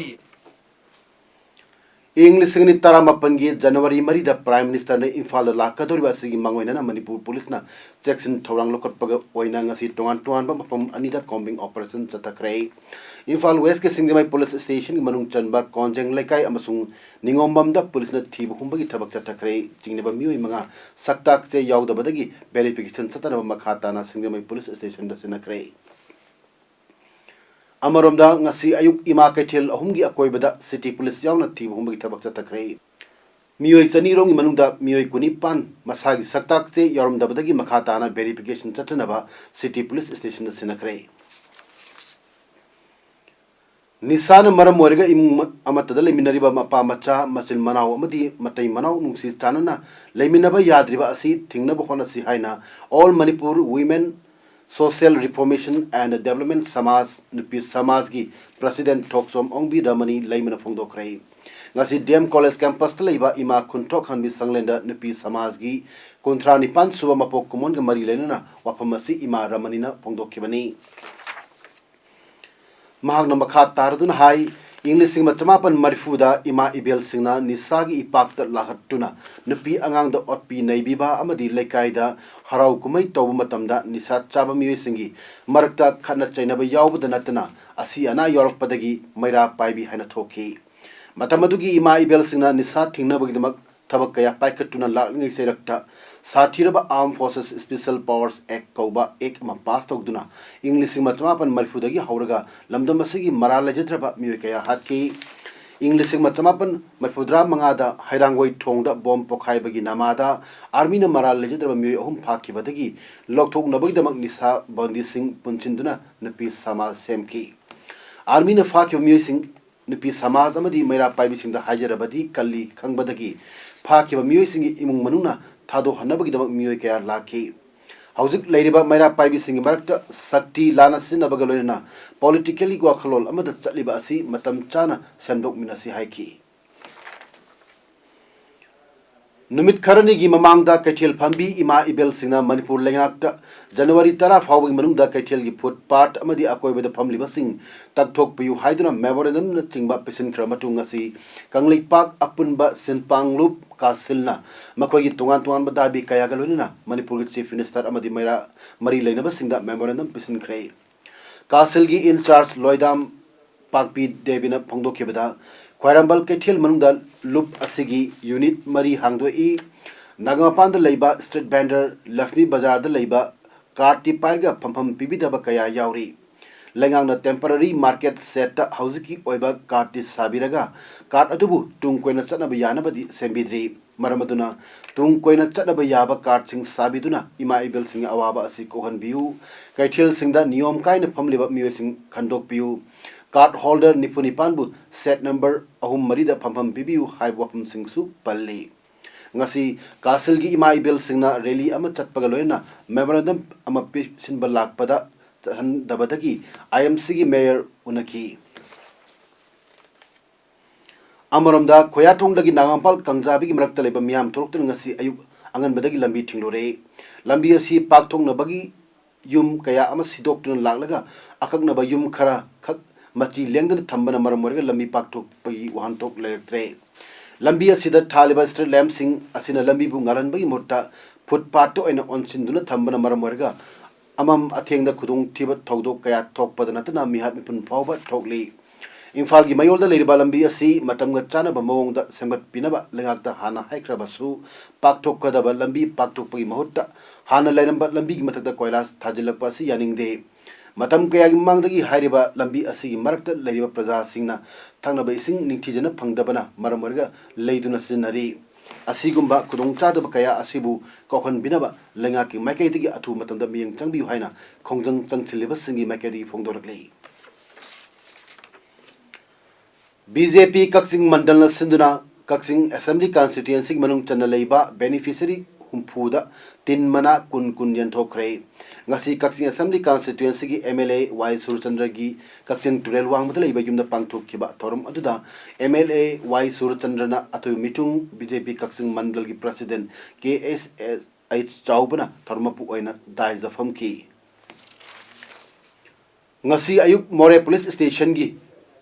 ꯏꯪ ꯂꯤꯁꯤꯡ ꯑꯅꯤ ꯇꯔꯥꯃꯥꯄꯟꯒꯤ January ꯃꯔꯤꯗ Prime Ministerꯅ ꯏꯝꯐꯥꯜꯗ ꯂꯥꯛꯀꯗꯧꯔꯤꯕ ꯑꯁꯤꯒꯤ ꯃꯥꯡꯑꯣꯏꯅꯅ ꯃꯅꯤꯄꯨꯔ ꯄꯨꯂꯤꯁꯅ ꯆꯦꯛꯁꯤꯟ ꯊꯧꯔꯥꯡ ꯂꯧꯈꯠꯄꯒ ꯑꯣꯏꯅ ꯉꯁꯤ ꯇꯣꯉꯥꯟ ꯇꯣꯉꯥꯟꯕ ꯃꯐꯝ ꯑꯅꯤꯗ combing operation ꯆꯠꯊꯈ꯭ꯔꯦ꯫ ꯏꯝꯐꯥꯜ Westꯀꯤ ꯁꯤꯡꯖꯃꯩ police stationꯒꯤ ꯃꯅꯨꯡ ꯆꯟꯕ ꯀꯣꯟꯖꯦꯡ ꯂꯩꯀꯥꯏ ꯑꯃꯁꯨꯡ ꯅꯤꯉꯣꯝꯕꯝꯗ ꯄꯨꯂꯤꯁꯅ ꯊꯤꯕ ꯍꯨꯝꯕꯒꯤ ꯊꯕꯛ ꯆꯠꯊꯈ꯭ꯔꯦ꯫ ꯆꯤꯡꯅꯕ ꯃꯤꯑꯣꯏ ꯃꯉꯥ ꯁꯛꯇꯥꯛ ꯆꯦ ꯌꯥꯎꯗꯕꯗꯒꯤ verification ꯆꯠꯊꯅꯕ ꯃꯈꯥ ꯇꯥꯅ ꯁꯤꯡꯖꯃꯩ police stationꯗ ꯁꯤꯟꯅꯈ꯭ꯔꯦ꯫ ꯑꯃꯔꯣꯝꯗ, ꯉꯁꯤ ꯑꯌꯨꯛ ꯏꯃꯥ ꯀꯩꯊꯦꯜ ꯑꯍꯨꯝꯒꯤ ꯑꯀꯣꯏꯕꯗ city police ꯌꯥꯎꯅ ꯊꯤꯕ ꯍꯨꯝꯕꯒꯤ ꯊꯕꯛ ꯆꯠꯊꯈ꯭ꯔꯦ꯫ ꯃꯤꯑꯣꯏ ꯆꯅꯤ ꯔꯣꯝꯒꯤ ꯃꯅꯨꯡꯗ ꯃꯤꯑꯣꯏ ꯀꯨꯟꯅꯤꯄꯥꯟ ꯃꯁꯥꯒꯤ ꯁꯛꯇꯥꯛ ꯆꯦ ꯌꯥꯎꯔꯝꯗꯕꯗꯒꯤ ꯃꯈꯥ ꯇꯥꯅ verification ꯆꯠꯊꯅꯕ city police stationꯗ ꯁꯤꯟꯅꯈ꯭ꯔꯦ꯫ ꯅꯤꯁꯥꯅ ꯃꯔꯝ ꯑꯣꯏꯔꯒ ꯏꯃꯨꯡ ꯑꯃ-, ꯑꯃꯠꯇꯗ ꯂꯩꯃꯤꯟꯅꯔꯤꯕ ꯃꯄꯥ ꯃꯆꯥ, ꯃꯆꯤꯟ ꯃꯅꯥꯎ ꯑꯃꯗꯤ ꯃꯇꯩ ꯃꯅꯥꯎ ꯅꯨꯡꯁꯤ ꯆꯥꯟꯅꯅ ꯂꯩꯃꯤꯟꯅꯕ ꯌꯥꯗ꯭ꯔꯤꯕ ꯑꯁꯤ ꯊꯤꯡꯅꯕ ꯍꯣꯠꯅꯁꯤ ꯍꯥꯏꯅ All Manipur Women Social Reformation and Development ꯁꯃꯥꯖ, ꯅꯨꯄꯤ ꯁꯃꯥꯖꯒꯤ president ꯊꯣꯛꯆꯣꯝ ꯑꯣꯡꯕꯤ ꯔꯃꯅꯤ ꯂꯩꯃꯅ ꯐꯣꯡꯗꯣꯛꯈ꯭ꯔꯦ꯫ ꯉꯁꯤ DM College campusꯇ ꯂꯩꯕ ꯏꯃꯥ ꯈꯨꯟꯊꯣꯛ ꯍꯟꯕꯤ ꯁꯪꯂꯦꯟꯗ ꯅꯨꯄꯤ ꯁꯃꯥꯖꯒꯤ ꯀꯨꯟꯊ꯭ꯔꯥ ꯅꯤꯄꯥꯟ ꯁꯨꯕ ꯃꯄꯣꯛ ꯀꯨꯝꯑꯣꯟꯒ ꯃꯔꯤ ꯂꯩꯅꯅ ꯋꯥꯐꯝ ꯑꯁꯤ ꯏꯃꯥ ꯔꯃꯅꯤꯅ ꯐꯣꯡꯗꯣꯛꯈꯤꯕꯅꯤ꯫ ꯃꯍꯥꯛꯅ ꯃꯈꯥ ꯇꯥꯔꯗꯨꯅ ꯍꯥꯏ, ꯏꯪ ꯂꯤꯁꯤꯡ ꯑꯃ ꯆꯃꯥꯄꯟ ꯃꯔꯤꯐꯨꯗ ꯏꯃꯥ ꯏꯕꯦꯜꯁꯤꯡꯅ ꯅꯤꯁꯥꯒꯤ ꯏꯄꯥꯛꯇ ꯂꯥꯛꯍꯠꯇꯨꯅ ꯅꯨꯄꯤ ꯑꯉꯥꯡꯗ ꯑꯣꯠꯄꯤ ꯅꯩꯕꯤꯕ ꯑꯃꯗꯤ ꯂꯩꯀꯥꯏꯗ ꯍꯔꯥꯎ ꯀꯨꯝꯍꯩ ꯇꯧꯕ ꯃꯇꯝꯗ ꯅꯤꯁꯥ ꯆꯥꯕ ꯃꯤꯑꯣꯏꯁꯤꯡꯒꯤ ꯃꯔꯛꯇ ꯈꯠꯅ ꯆꯩꯅꯕ ꯌꯥꯎꯕꯗ ꯅꯠꯇꯅ ꯑꯁꯤ ꯑꯅꯥ ꯌꯥꯎꯔꯛꯄꯗꯒꯤ ꯃꯩꯔꯥ ꯄꯥꯏꯕꯤ ꯍꯥꯏꯅ ꯊꯣꯛꯈꯤ꯫ ꯃꯇꯝ ꯑꯗꯨꯒꯤ ꯏꯃꯥ ꯏꯕꯦꯜꯁꯤꯡꯅ ꯅꯤꯁꯥ ꯊꯤꯡꯅꯕꯒꯤꯗꯃꯛ ꯊꯕꯛ ꯀꯌꯥ ꯄꯥꯏꯈꯠꯇꯨꯅ ꯂꯥꯛꯂꯤꯉꯩ ꯆꯩꯔꯛꯇ ꯁꯥꯊꯤꯔꯕ Armed Forces Special Powers Act ꯀꯧꯕ ꯑꯦꯛ ꯑꯃ ꯄꯥꯁ ꯇꯧꯗꯨꯅ ꯏꯪ ꯂꯤꯁꯤꯡ ꯑꯃ ꯆꯃꯥꯄꯟ ꯃꯔꯤꯐꯨꯗꯒꯤ ꯍꯧꯔꯒ ꯂꯝꯗꯝ ꯑꯁꯤꯒꯤ ꯃꯔꯥꯜ ꯂꯩꯖꯗ꯭ꯔꯕ ꯃꯤꯑꯣꯏ ꯀꯌꯥ ꯍꯥꯠꯈꯤ꯫ ꯏꯪ ꯂꯤꯁꯤꯡ ꯑꯃ ꯆꯃꯥꯄꯟ ꯃꯔꯤꯐꯨꯇꯔꯥ ꯃꯉꯥꯗ ꯍꯩꯔꯥꯡꯒꯣꯏ ꯊꯣꯡꯗ ꯕꯣꯝ ꯄꯣꯈꯥꯏꯕꯒꯤ ꯅꯃꯥꯗ ꯑꯥꯔꯃꯤꯅ ꯃꯔꯥꯜ ꯂꯩꯖꯗ꯭ꯔꯕ ꯃꯤꯑꯣꯏ ꯑꯍꯨꯝ ꯐꯥꯈꯤꯕꯗꯒꯤ ꯂꯧꯊꯣꯛꯅꯕꯒꯤꯗꯃꯛ ꯅꯤꯁꯥ ꯕꯟꯗꯤꯁꯤꯡ ꯄꯨꯟꯁꯤꯟꯗꯨꯅ ꯅꯨꯄꯤ ꯁꯃꯥꯖ ꯁꯦꯝꯈꯤ꯫ ꯑꯥꯔꯃꯤꯅ ꯐꯥꯈꯤꯕ ꯃꯤꯑꯣꯏꯁꯤꯡ ꯅꯨꯄꯤ ꯁꯃꯥꯖ ꯑꯃꯗꯤ ꯃꯩꯔꯥ ꯄꯥꯏꯕꯤꯁꯤꯡꯗ ꯍꯥꯏꯖꯔꯕꯗꯤ ꯀꯜꯂꯤ ꯈꯪꯕꯗꯒꯤ ꯐꯥꯈꯤꯕ ꯃꯤꯑꯣꯏꯁꯤꯡꯒꯤ ꯏꯃꯨꯡ ꯃꯅꯨꯡꯅ ꯊꯥꯗꯣꯛꯍꯟꯅꯕꯒꯤꯗꯃꯛ ꯃꯤꯑꯣꯏ ꯀꯌꯥ ꯂꯥꯛꯈꯤ꯫ ꯍꯧꯖꯤꯛ ꯂꯩꯔꯤꯕ ꯃꯩꯔꯥ ꯄꯥꯏꯕꯤꯁꯤꯡꯒꯤ ꯃꯔꯛꯇ ꯁꯛꯇꯤ ꯂꯥꯟꯅ ꯁꯤꯖꯤꯟꯅꯕꯒ ꯂꯣꯏꯅꯅ politically ꯋꯥꯈꯜꯂꯣꯟ ꯑꯃꯗ ꯆꯠꯂꯤꯕ ꯑꯁꯤ ꯃꯇꯝ ꯆꯥꯅ ꯁꯦꯝꯗꯣꯛꯃꯤꯟꯅꯁꯤ ꯍꯥꯏꯈꯤ꯫ ꯅꯨꯃꯤꯠ ꯈꯔꯅꯤꯒꯤ ꯃꯃꯥꯡꯗ ꯀꯩꯊꯦꯜ ꯐꯝꯕꯤ ꯏꯃꯥ ꯏꯕꯦꯜꯁꯤꯡꯅ ꯃꯅꯤꯄꯨꯔ ꯂꯩꯉꯥꯛꯇ ꯖꯅꯋꯥꯔꯤ ꯇꯔꯥ ꯐꯥꯎꯕꯒꯤ ꯃꯅꯨꯡꯗ ꯀꯩꯊꯦꯜꯒꯤ ꯐꯨꯠ ꯄꯥꯠ ꯑꯃꯗꯤ ꯑꯀꯣꯏꯕꯗ ꯐꯝꯂꯤꯕꯁꯤꯡ ꯇꯛꯊꯣꯛꯄꯤꯌꯨ ꯍꯥꯏꯗꯨꯅ memorandumꯅꯆꯤꯡꯕ ꯄꯤꯁꯤꯟꯈ꯭ꯔ ꯃꯇꯨꯡ ꯉꯁꯤ ꯀꯪꯂꯩꯄꯥꯛ ꯑꯄꯨꯟꯕ ꯁꯤꯟꯄꯥꯡꯂꯨꯞ ꯀꯥꯁꯤꯜꯅ ꯃꯈꯣꯏꯒꯤ ꯇꯣꯉꯥꯟ ꯇꯣꯉꯥꯟꯕ ꯗꯥꯕꯤ ꯀꯌꯥꯒ ꯂꯣꯏꯅꯅ ꯃꯅꯤꯄꯨꯔꯒꯤ Chief Minister ꯑꯃꯗꯤ ꯃꯩꯔꯥ ꯃꯔꯤ ꯂꯩꯅꯕꯁꯤꯡꯗ memorandum ꯄꯤꯁꯤꯟꯈ꯭ꯔꯦ꯫ ꯀꯥꯁꯤꯜꯒꯤ in charge ꯂꯣꯏꯗꯥꯝ ꯄꯥꯛꯄꯤ ꯗꯦꯕꯤꯅ ꯐꯣꯡꯗꯣꯛꯈꯤꯕꯗ, ꯈ꯭ꯋꯥꯏꯔꯝꯕꯜ ꯀꯩꯊꯦꯜ ꯃꯅꯨꯡꯗ ꯂꯨꯞ ꯑꯁꯤꯒꯤ unit ꯃꯔꯤ ꯍꯥꯡꯗꯣꯛꯏ꯫ ꯅꯥꯒꯥꯃꯄꯥꯟꯗ ꯂꯩꯕ street vendor, ꯂꯛꯁꯃꯤ ꯕꯖꯥꯔꯗ ꯂꯩꯕ cardꯇꯤ ꯄꯥꯏꯔꯒ ꯐꯝꯐꯝ ꯄꯤꯕꯤꯗꯕ ꯀꯌꯥ ꯌꯥꯎꯔꯤ꯫ ꯂꯩꯉꯥꯛꯅ temporary market shedꯇ ꯍꯧꯖꯤꯛꯀꯤ ꯑꯣꯏꯕ cardꯇꯤ ꯁꯥꯕꯤꯔꯒ card ꯑꯗꯨꯕꯨ ꯇꯨꯡ ꯀꯣꯏꯅ ꯆꯠꯅꯕ ꯌꯥꯅꯕꯗꯤ ꯁꯦꯝꯕꯤꯗ꯭ꯔꯤ꯫ ꯃꯔꯝ ꯑꯗꯨꯅ ꯇꯨꯡ ꯀꯣꯏꯅ ꯆꯠꯅꯕ ꯌꯥꯕ cardꯁꯤꯡ ꯁꯥꯕꯤꯗꯨꯅ ꯏꯃꯥ ꯏꯕꯦꯜꯁꯤꯡꯒꯤ ꯑꯋꯥꯕ ꯑꯁꯤ ꯀꯣꯛꯍꯟꯕꯤꯌꯨ꯫ ꯀꯩꯊꯦꯜꯁꯤꯡꯗ ꯅꯤꯌꯣꯝ ꯀꯥꯏꯅ ꯐꯝꯂꯤꯕ ꯃꯤꯑꯣꯏꯁꯤꯡ ꯈꯟꯗꯣꯛꯄꯤꯌꯨ꯫ Card holder ꯅꯤꯐꯨ ꯅꯤꯄꯥꯟꯕꯨ shed number ꯑꯍꯨꯝ ꯃꯔꯤꯗ ꯐꯝꯐꯝ ꯄꯤꯕꯤꯌꯨ ꯍꯥꯏꯕ ꯋꯥꯐꯝꯁꯤꯡꯁꯨ ꯄꯜꯂꯤ꯫ ꯉꯁꯤ ꯀꯥꯁꯤꯜꯒꯤ ꯏꯃꯥ ꯏꯕꯦꯜꯁꯤꯡꯅ rally ꯑꯃ ꯆꯠꯄꯒ ꯂꯣꯏꯅꯅ memorandum ꯑꯃ ꯄꯤꯁꯤꯟꯕ ꯂꯥꯛꯄꯗ ꯆꯠꯍꯟꯗꯕꯗꯒꯤ IMCꯒꯤ mayor ꯎꯅꯈꯤ꯫ ꯑꯃꯔꯣꯝꯗ, ꯈꯣꯌꯥꯊꯣꯡꯗꯒꯤ ꯅꯥꯒꯥꯃꯄꯥꯜ ꯀꯥꯡꯖꯥꯕꯤꯒꯤ ꯃꯔꯛꯇ ꯂꯩꯕ ꯃꯤꯌꯥꯝ ꯊꯣꯛꯂꯛꯇꯨꯅ ꯉꯁꯤ ꯑꯌꯨꯛ ꯑꯉꯟꯕꯗꯒꯤ ꯂꯝꯕꯤ ꯊꯤꯡꯂꯨꯔꯦ꯫ ꯂꯝꯕꯤ ꯑꯁꯤ ꯄꯥꯛꯊꯣꯛꯅꯕꯒꯤ ꯌꯨꯝ ꯀꯌꯥ ꯑꯃ ꯁꯤꯗꯣꯛꯇꯨꯅ ꯂꯥꯛꯂꯒ ꯑꯀꯛꯅꯕ ꯌꯨꯝ ꯈꯔ ꯈꯛ ꯃꯆꯤ ꯂꯦꯡꯗꯅ ꯊꯝꯕꯅ ꯃꯔꯝ ꯑꯣꯏꯔꯒ ꯂꯝꯕꯤ ꯄꯥꯛꯊꯣꯛꯄꯒꯤ ꯋꯥꯍꯟꯊꯣꯛ ꯂꯩꯔꯛꯇ꯭ꯔꯦ꯫ ꯂꯝꯕꯤ ꯑꯁꯤꯗ ꯊꯥꯜꯂꯤꯕ street lampꯁꯤꯡ ꯑꯁꯤꯅ ꯂꯝꯕꯤꯕꯨ ꯉꯥꯜꯍꯟꯕꯒꯤ ꯃꯍꯨꯠꯇ footpathꯇ ꯑꯣꯏꯅ ꯑꯣꯟꯁꯤꯟꯗꯨꯅ ꯊꯝꯕꯅ ꯃꯔꯝ ꯑꯣꯏꯔꯒ ꯑꯃꯝ ꯑꯊꯦꯡꯗ ꯈꯨꯗꯣꯡꯊꯤꯕ ꯊꯧꯗꯣꯛ ꯀꯌꯥ ꯊꯣꯛꯄꯗ ꯅꯠꯇꯅ ꯃꯤꯍꯥꯠ ꯃꯤꯄꯨꯟ ꯐꯥꯎꯕ ꯊꯣꯛꯂꯤ꯫ ꯏꯝꯐꯥꯜꯒꯤ ꯃꯌꯣꯜꯗ ꯂꯩꯔꯤꯕ ꯂꯝꯕꯤ ꯑꯁꯤ ꯃꯇꯝꯒ ꯆꯥꯟꯅꯕ ꯃꯑꯣꯡꯗ ꯁꯦꯝꯒꯠꯄꯤꯅꯕ ꯂꯩꯉꯥꯛꯇ ꯍꯥꯟꯅ ꯍꯥꯏꯈ꯭ꯔꯕꯁꯨ, ꯄꯥꯛꯊꯣꯛꯀꯗꯕ ꯂꯝꯕꯤ ꯄꯥꯛꯊꯣꯛꯄꯒꯤ ꯃꯍꯨꯠꯇ ꯍꯥꯟꯅ ꯂꯩꯔꯝꯕ ꯂꯝꯕꯤꯒꯤ ꯃꯊꯛꯇ ꯀꯣꯏꯂꯥꯁ ꯊꯥꯖꯤꯜꯂꯛꯄ ꯑꯁꯤ ꯌꯥꯅꯤꯡꯗꯦ꯫ ꯃꯇꯝ ꯀꯌꯥꯒꯤ ꯃꯃꯥꯡꯗꯒꯤ ꯍꯥꯏꯔꯤꯕ ꯂꯝꯕꯤ ꯑꯁꯤꯒꯤ ꯃꯔꯛꯇ ꯂꯩꯔꯤꯕ ꯄ꯭ꯔꯖꯥꯁꯤꯡꯅ ꯊꯛꯅꯕ ꯏꯁꯤꯡ ꯅꯤꯡꯊꯤꯖꯅ ꯐꯪꯗꯕꯅ ꯃꯔꯝ ꯑꯣꯏꯔꯒ ꯂꯩꯗꯨꯅ ꯁꯤꯖꯤꯟꯅꯔꯤ꯫ ꯑꯁꯤꯒꯨꯝꯕ ꯈꯨꯗꯣꯡꯆꯥꯗꯕ ꯀꯌꯥ ꯑꯁꯤꯕꯨ ꯀꯣꯛꯍꯟꯕꯤꯅꯕ ꯂꯩꯉꯥꯛꯀꯤ ꯃꯥꯏꯀꯩꯗꯒꯤ ꯑꯊꯨꯕ ꯃꯇꯝꯗ ꯃꯤꯠꯌꯦꯡ ꯆꯪꯕꯤꯌꯨ ꯍꯥꯏꯅ ꯈꯣꯡꯖꯪ ꯆꯪꯁꯤꯜꯂꯤꯕꯁꯤꯡꯒꯤ ꯃꯥꯏꯀꯩꯗꯒꯤ ꯐꯣꯡꯗꯣꯔꯛꯂꯤ꯫ ꯕꯤ ꯖꯦ ꯄꯤ ꯀꯛꯆꯤꯡ ꯃꯟꯗꯜꯅ ꯁꯤꯟꯗꯨꯅ ꯀꯛꯆꯤꯡ ꯑꯦꯁꯦꯝꯕ꯭ꯂꯤ ꯀꯟꯁꯇꯤꯇ꯭ꯋꯦꯟꯁꯤꯒꯤ ꯃꯅꯨꯡ ꯆꯟꯅ ꯂꯩꯕ ꯕꯦꯅꯤꯐꯤꯁꯔꯤ ꯍꯨꯝꯐꯨꯗ ꯇꯤꯟ ꯃꯅꯥ ꯀꯨꯟ ꯀꯨꯟ ꯌꯦꯟꯊꯣꯛꯈ꯭ꯔꯦ꯫ ꯉꯁꯤ ꯀꯛꯆꯤꯡ ꯑꯦꯁꯦꯝꯕ꯭ꯂꯤ ꯀꯟꯁꯇꯤꯇ꯭ꯋꯦꯟꯁꯤꯒꯤ ꯑꯦꯝ ꯑꯦꯜ ꯑꯦ ꯋꯥꯏ ꯁꯨꯔꯆꯟꯗ꯭ꯔꯒꯤ ꯀꯛꯆꯤꯡ ꯇꯨꯔꯦꯜ ꯋꯥꯡꯃꯗ ꯂꯩꯕ ꯌꯨꯝꯗ ꯄꯥꯡꯊꯣꯛꯈꯤꯕ ꯊꯧꯔꯝ ꯑꯗꯨꯗ ꯑꯦꯝ ꯑꯦꯜ ꯑꯦ ꯋꯥꯏ ꯁꯨꯔꯆꯟꯗ꯭ꯔꯅ ꯑꯇꯣꯏꯕ ꯃꯤꯆꯨꯡ ꯕꯤ ꯖꯦ ꯄꯤ ꯀꯛꯆꯤꯡ ꯃꯟꯗꯜꯒꯤ ꯄ꯭ꯔꯁꯤꯗꯦꯟ ꯀꯦ ꯑꯦꯁ ꯑꯩꯆ ꯆꯥꯎꯕꯅ ꯊꯧꯔꯝ ꯃꯄꯨ ꯑꯣꯏꯅ ꯗꯥꯏꯁꯇ ꯐꯝꯈꯤ꯫ ꯉꯁꯤ ꯑꯌꯨꯛ ꯃꯣꯔꯦ ꯄꯨꯂꯤꯁ ꯁ꯭ꯇꯦꯁꯟꯒꯤ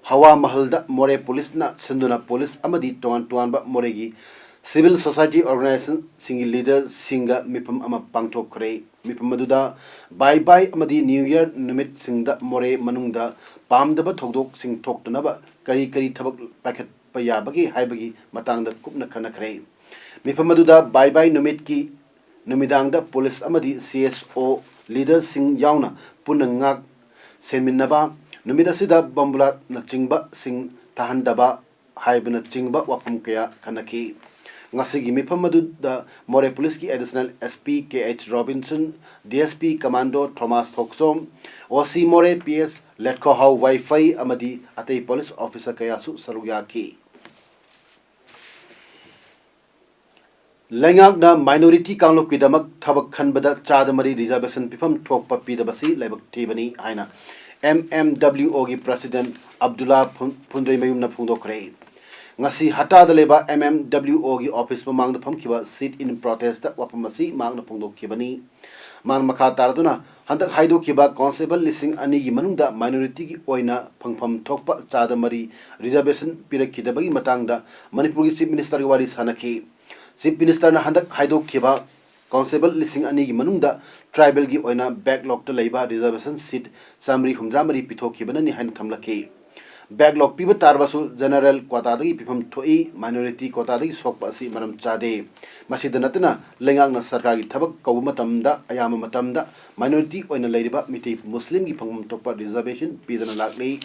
ꯍꯋꯥ ꯃꯍꯜꯗ ꯃꯣꯔꯦ ꯄꯨꯂꯤꯁꯅ ꯁꯤꯟꯗꯨꯅ ꯄꯨꯂꯤꯁ ꯑꯃꯗꯤ ꯇꯣꯉꯥꯟ ꯇꯣꯉꯥꯟꯕ ꯃꯣꯔꯦꯒꯤ ꯁꯤꯚꯤꯜ ꯁꯣꯁꯥꯏꯇꯤ ꯑꯣꯔꯒꯅꯥꯏꯖꯦꯁꯟꯁꯤꯡꯒꯤ ꯂꯤꯗꯔꯁꯤꯡꯒ ꯃꯤꯐꯝ ꯑꯃ ꯄꯥꯡꯊꯣꯛꯈ꯭ꯔꯦ꯫ ꯃꯤꯐꯝ ꯑꯗꯨꯗ ꯕꯥꯏ ꯕꯥꯏ ꯑꯃꯗꯤ ꯅ꯭ꯌꯨ ꯌꯔ ꯅꯨꯃꯤꯠꯁꯤꯡꯗ ꯃꯣꯔꯦ ꯃꯅꯨꯡꯗ ꯄꯥꯝꯗꯕ ꯊꯧꯗꯣꯛꯁꯤꯡ ꯊꯣꯛꯇꯅꯕ ꯀꯔꯤ ꯀꯔꯤ ꯊꯕꯛ ꯄꯥꯏꯈꯠꯄ ꯌꯥꯕꯒꯦ ꯍꯥꯏꯕꯒꯤ ꯃꯇꯥꯡꯗ ꯀꯨꯞꯅ ꯈꯟꯅꯈ꯭ꯔꯦ꯫ ꯃꯤꯐꯝ ꯑꯗꯨꯗ ꯕꯥꯏ ꯕꯥꯏ ꯅꯨꯃꯤꯠꯀꯤ ꯅꯨꯃꯤꯗꯥꯡꯗ ꯄꯨꯂꯤꯁ ꯑꯃꯗꯤ ꯁꯤ ꯑꯦꯁ ꯑꯣ ꯂꯤꯗꯔꯁꯤꯡ ꯌꯥꯎꯅ ꯄꯨꯟꯅ ꯉꯥꯛ ꯁꯦꯟꯃꯤꯟꯅꯕ, ꯅꯨꯃꯤꯠ ꯑꯁꯤꯗ ꯕꯣꯝꯕꯨꯂꯥꯅꯆꯤꯡꯕꯁꯤꯡ ꯊꯥꯍꯟꯗꯕ ꯍꯥꯏꯕꯅꯆꯤꯡꯕ ꯋꯥꯐꯝ ꯀꯌꯥ ꯈꯟꯅꯈꯤ꯫ ꯉꯁꯤꯒꯤ ꯃꯤꯐꯝ ꯑꯗꯨꯗ ꯃꯣꯔꯦ ꯄꯨꯂꯤꯁꯀꯤ additional S P K H Robinson, D S P commando Thomas Thokchom, O C ꯃꯣꯔꯦ ꯄꯤ ꯑꯦꯁ ꯂꯦꯠꯈꯣꯍꯥꯎ ꯋꯥꯏꯐꯩ ꯑꯃꯗꯤ ꯑꯇꯩ ꯄꯨꯂꯤꯁ ꯑꯣꯐꯤꯁꯔ ꯀꯌꯥꯁꯨ ꯁꯔꯨꯛ ꯌꯥꯈꯤ꯫ ꯂꯩꯉꯥꯛꯅ ꯃꯥꯏꯅꯣꯔꯤꯇꯤ ꯀꯥꯡꯂꯨꯞꯀꯤꯗꯃꯛ ꯊꯕꯛ ꯈꯟꯕꯗ ꯆꯥꯗ ꯃꯔꯤ ꯔꯤꯖꯥꯔꯕꯦꯁꯟ ꯄꯤꯐꯝ ꯊꯣꯛꯄ ꯄꯤꯗꯕꯁꯤ ꯂꯥꯏꯕꯛ ꯊꯤꯕꯅꯤ ꯍꯥꯏꯅ ꯑꯦꯝ ꯑꯦꯝ ꯗꯕ꯭ꯂꯤꯎ ꯑꯣꯒꯤ ꯄ꯭ꯔꯁꯤꯗꯦꯟ ꯑꯕꯗꯨꯜꯂꯥ ꯐꯨꯟ-, ꯐꯨꯟꯗ꯭ꯔꯩꯃꯌꯨꯝꯅ ꯐꯣꯡꯗꯣꯛꯈ꯭ꯔꯦ꯫ ꯉꯁꯤ ꯍꯇꯥꯗ ꯂꯩꯕ ꯑꯦꯝ ꯑꯦꯝ ꯗꯕ꯭ꯂꯤꯎ ꯑꯣꯒꯤ ꯑꯣꯐꯤꯁ ꯃꯃꯥꯡꯗ ꯐꯝꯈꯤꯕ sit in protest ꯋꯥꯐꯝ ꯑꯁꯤ ꯃꯍꯥꯛꯅ ꯐꯣꯡꯗꯣꯛꯈꯤꯕꯅꯤ꯫ ꯃꯍꯥꯛꯅ ꯃꯈꯥ ꯇꯥꯔꯗꯨꯅ ꯍꯟꯗꯛ ꯍꯥꯏꯗꯣꯛꯈꯤꯕ ꯀꯣꯟꯁꯇꯦꯕꯜ ꯂꯤꯁꯤꯡ ꯑꯅꯤꯒꯤ ꯃꯅꯨꯡꯗ ꯃꯥꯏꯅꯣꯔꯤꯇꯤꯒꯤ ꯑꯣꯏꯅ ꯐꯪꯐꯝ ꯊꯣꯛꯄ ꯆꯥꯗ ꯃꯔꯤ ꯔꯤꯖꯥꯔꯕꯦꯁꯟ ꯄꯤꯔꯛꯈꯤꯗꯕꯒꯤ ꯃꯇꯥꯡꯗ ꯃꯅꯤꯄꯨꯔꯒꯤ ꯆꯤꯐ ꯃꯤꯅꯤꯁꯇꯔꯒ ꯋꯥꯔꯤ ꯁꯥꯟꯅꯈꯤ꯫ ꯆꯤꯐ ꯃꯤꯅꯤꯁꯇꯔꯅ ꯍꯟꯗꯛ ꯍꯥꯏꯗꯣꯛꯈꯤꯕ ꯀꯣꯟꯁꯇꯦꯕꯜ ꯂꯤꯁꯤꯡ ꯑꯅꯤꯒꯤ ꯃꯅꯨꯡꯗ ꯇ꯭ꯔꯥꯏꯕꯦꯜꯒꯤ ꯑꯣꯏꯅ ꯕꯦꯛꯂꯣꯛꯇ ꯂꯩꯕ ꯔꯤꯖꯥꯔꯕꯦꯁꯟ ꯁꯤꯠ ꯆꯥꯃꯔꯤ ꯍꯨꯝꯗ꯭ꯔꯥ ꯃꯔꯤ ꯄꯤꯊꯣꯛꯈꯤꯕꯅꯅꯤ ꯍꯥꯏꯅ ꯊꯝꯂꯛꯈꯤ꯫ Backlog ꯄꯤꯕ ꯇꯥꯔꯕꯁꯨ general quotaꯗꯒꯤ ꯄꯤꯐꯝ ꯊꯣꯛꯏ, minority quotaꯗꯒꯤ ꯁꯣꯛꯄ ꯑꯁꯤ ꯃꯔꯝ ꯆꯥꯗꯦ꯫ ꯃꯁꯤꯗ ꯅꯠꯇꯅ ꯂꯩꯉꯥꯛꯅ ꯁꯔꯀꯥꯔꯒꯤ ꯊꯕꯛ ꯀꯧꯕ ꯃꯇꯝꯗ ꯑꯌꯥꯝꯕ ꯃꯇꯝꯗ minority ꯑꯣꯏꯅ ꯂꯩꯔꯤꯕ ꯃꯤꯇꯩ ꯃꯨꯁꯂꯤꯝꯒꯤ ꯐꯪꯐꯝ ꯊꯣꯛꯄ reservation ꯄꯤꯗꯨꯅ ꯂꯥꯛꯂꯤ꯫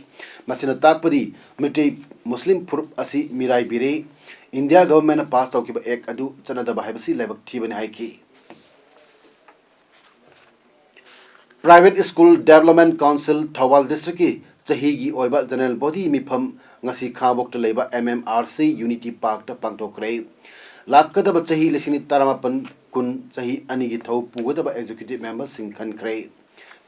ꯃꯁꯤꯅ ꯇꯥꯛꯄꯗꯤ ꯃꯤꯇꯩ ꯃꯨꯁꯂꯤꯝ ꯐꯨꯔꯨꯞ ꯑꯁꯤ ꯃꯤꯔꯥꯏꯕꯤꯔꯦ꯫ India governmentꯅ pass ꯇꯧꯈꯤꯕ act ꯑꯗꯨ ꯆꯠꯅꯗꯕ ꯍꯥꯏꯕꯁꯤ ꯂꯥꯏꯕꯛ ꯊꯤꯕꯅꯤ ꯍꯥꯏꯈꯤ꯫ Private School Development Council Thoubal districtꯀꯤ ꯆꯍꯤꯒꯤ ꯑꯣꯏꯕ general body ꯃꯤꯐꯝ ꯉꯁꯤ ꯈꯥꯉꯕꯣꯛꯇ ꯂꯩꯕ M M R C Unity Parkꯇ ꯄꯥꯡꯊꯣꯛꯈ꯭ꯔꯦ꯫ ꯂꯥꯛꯀꯗꯕ ꯆꯍꯤ ꯂꯤꯁꯤꯡ ꯇꯔꯥꯃꯥꯄꯟ ꯀꯨꯟ ꯆꯍꯤ ꯑꯅꯤꯒꯤ ꯊꯧ ꯄꯨꯒꯗꯕ executive memberꯁꯤꯡ ꯈꯟꯈ꯭ꯔꯦ꯫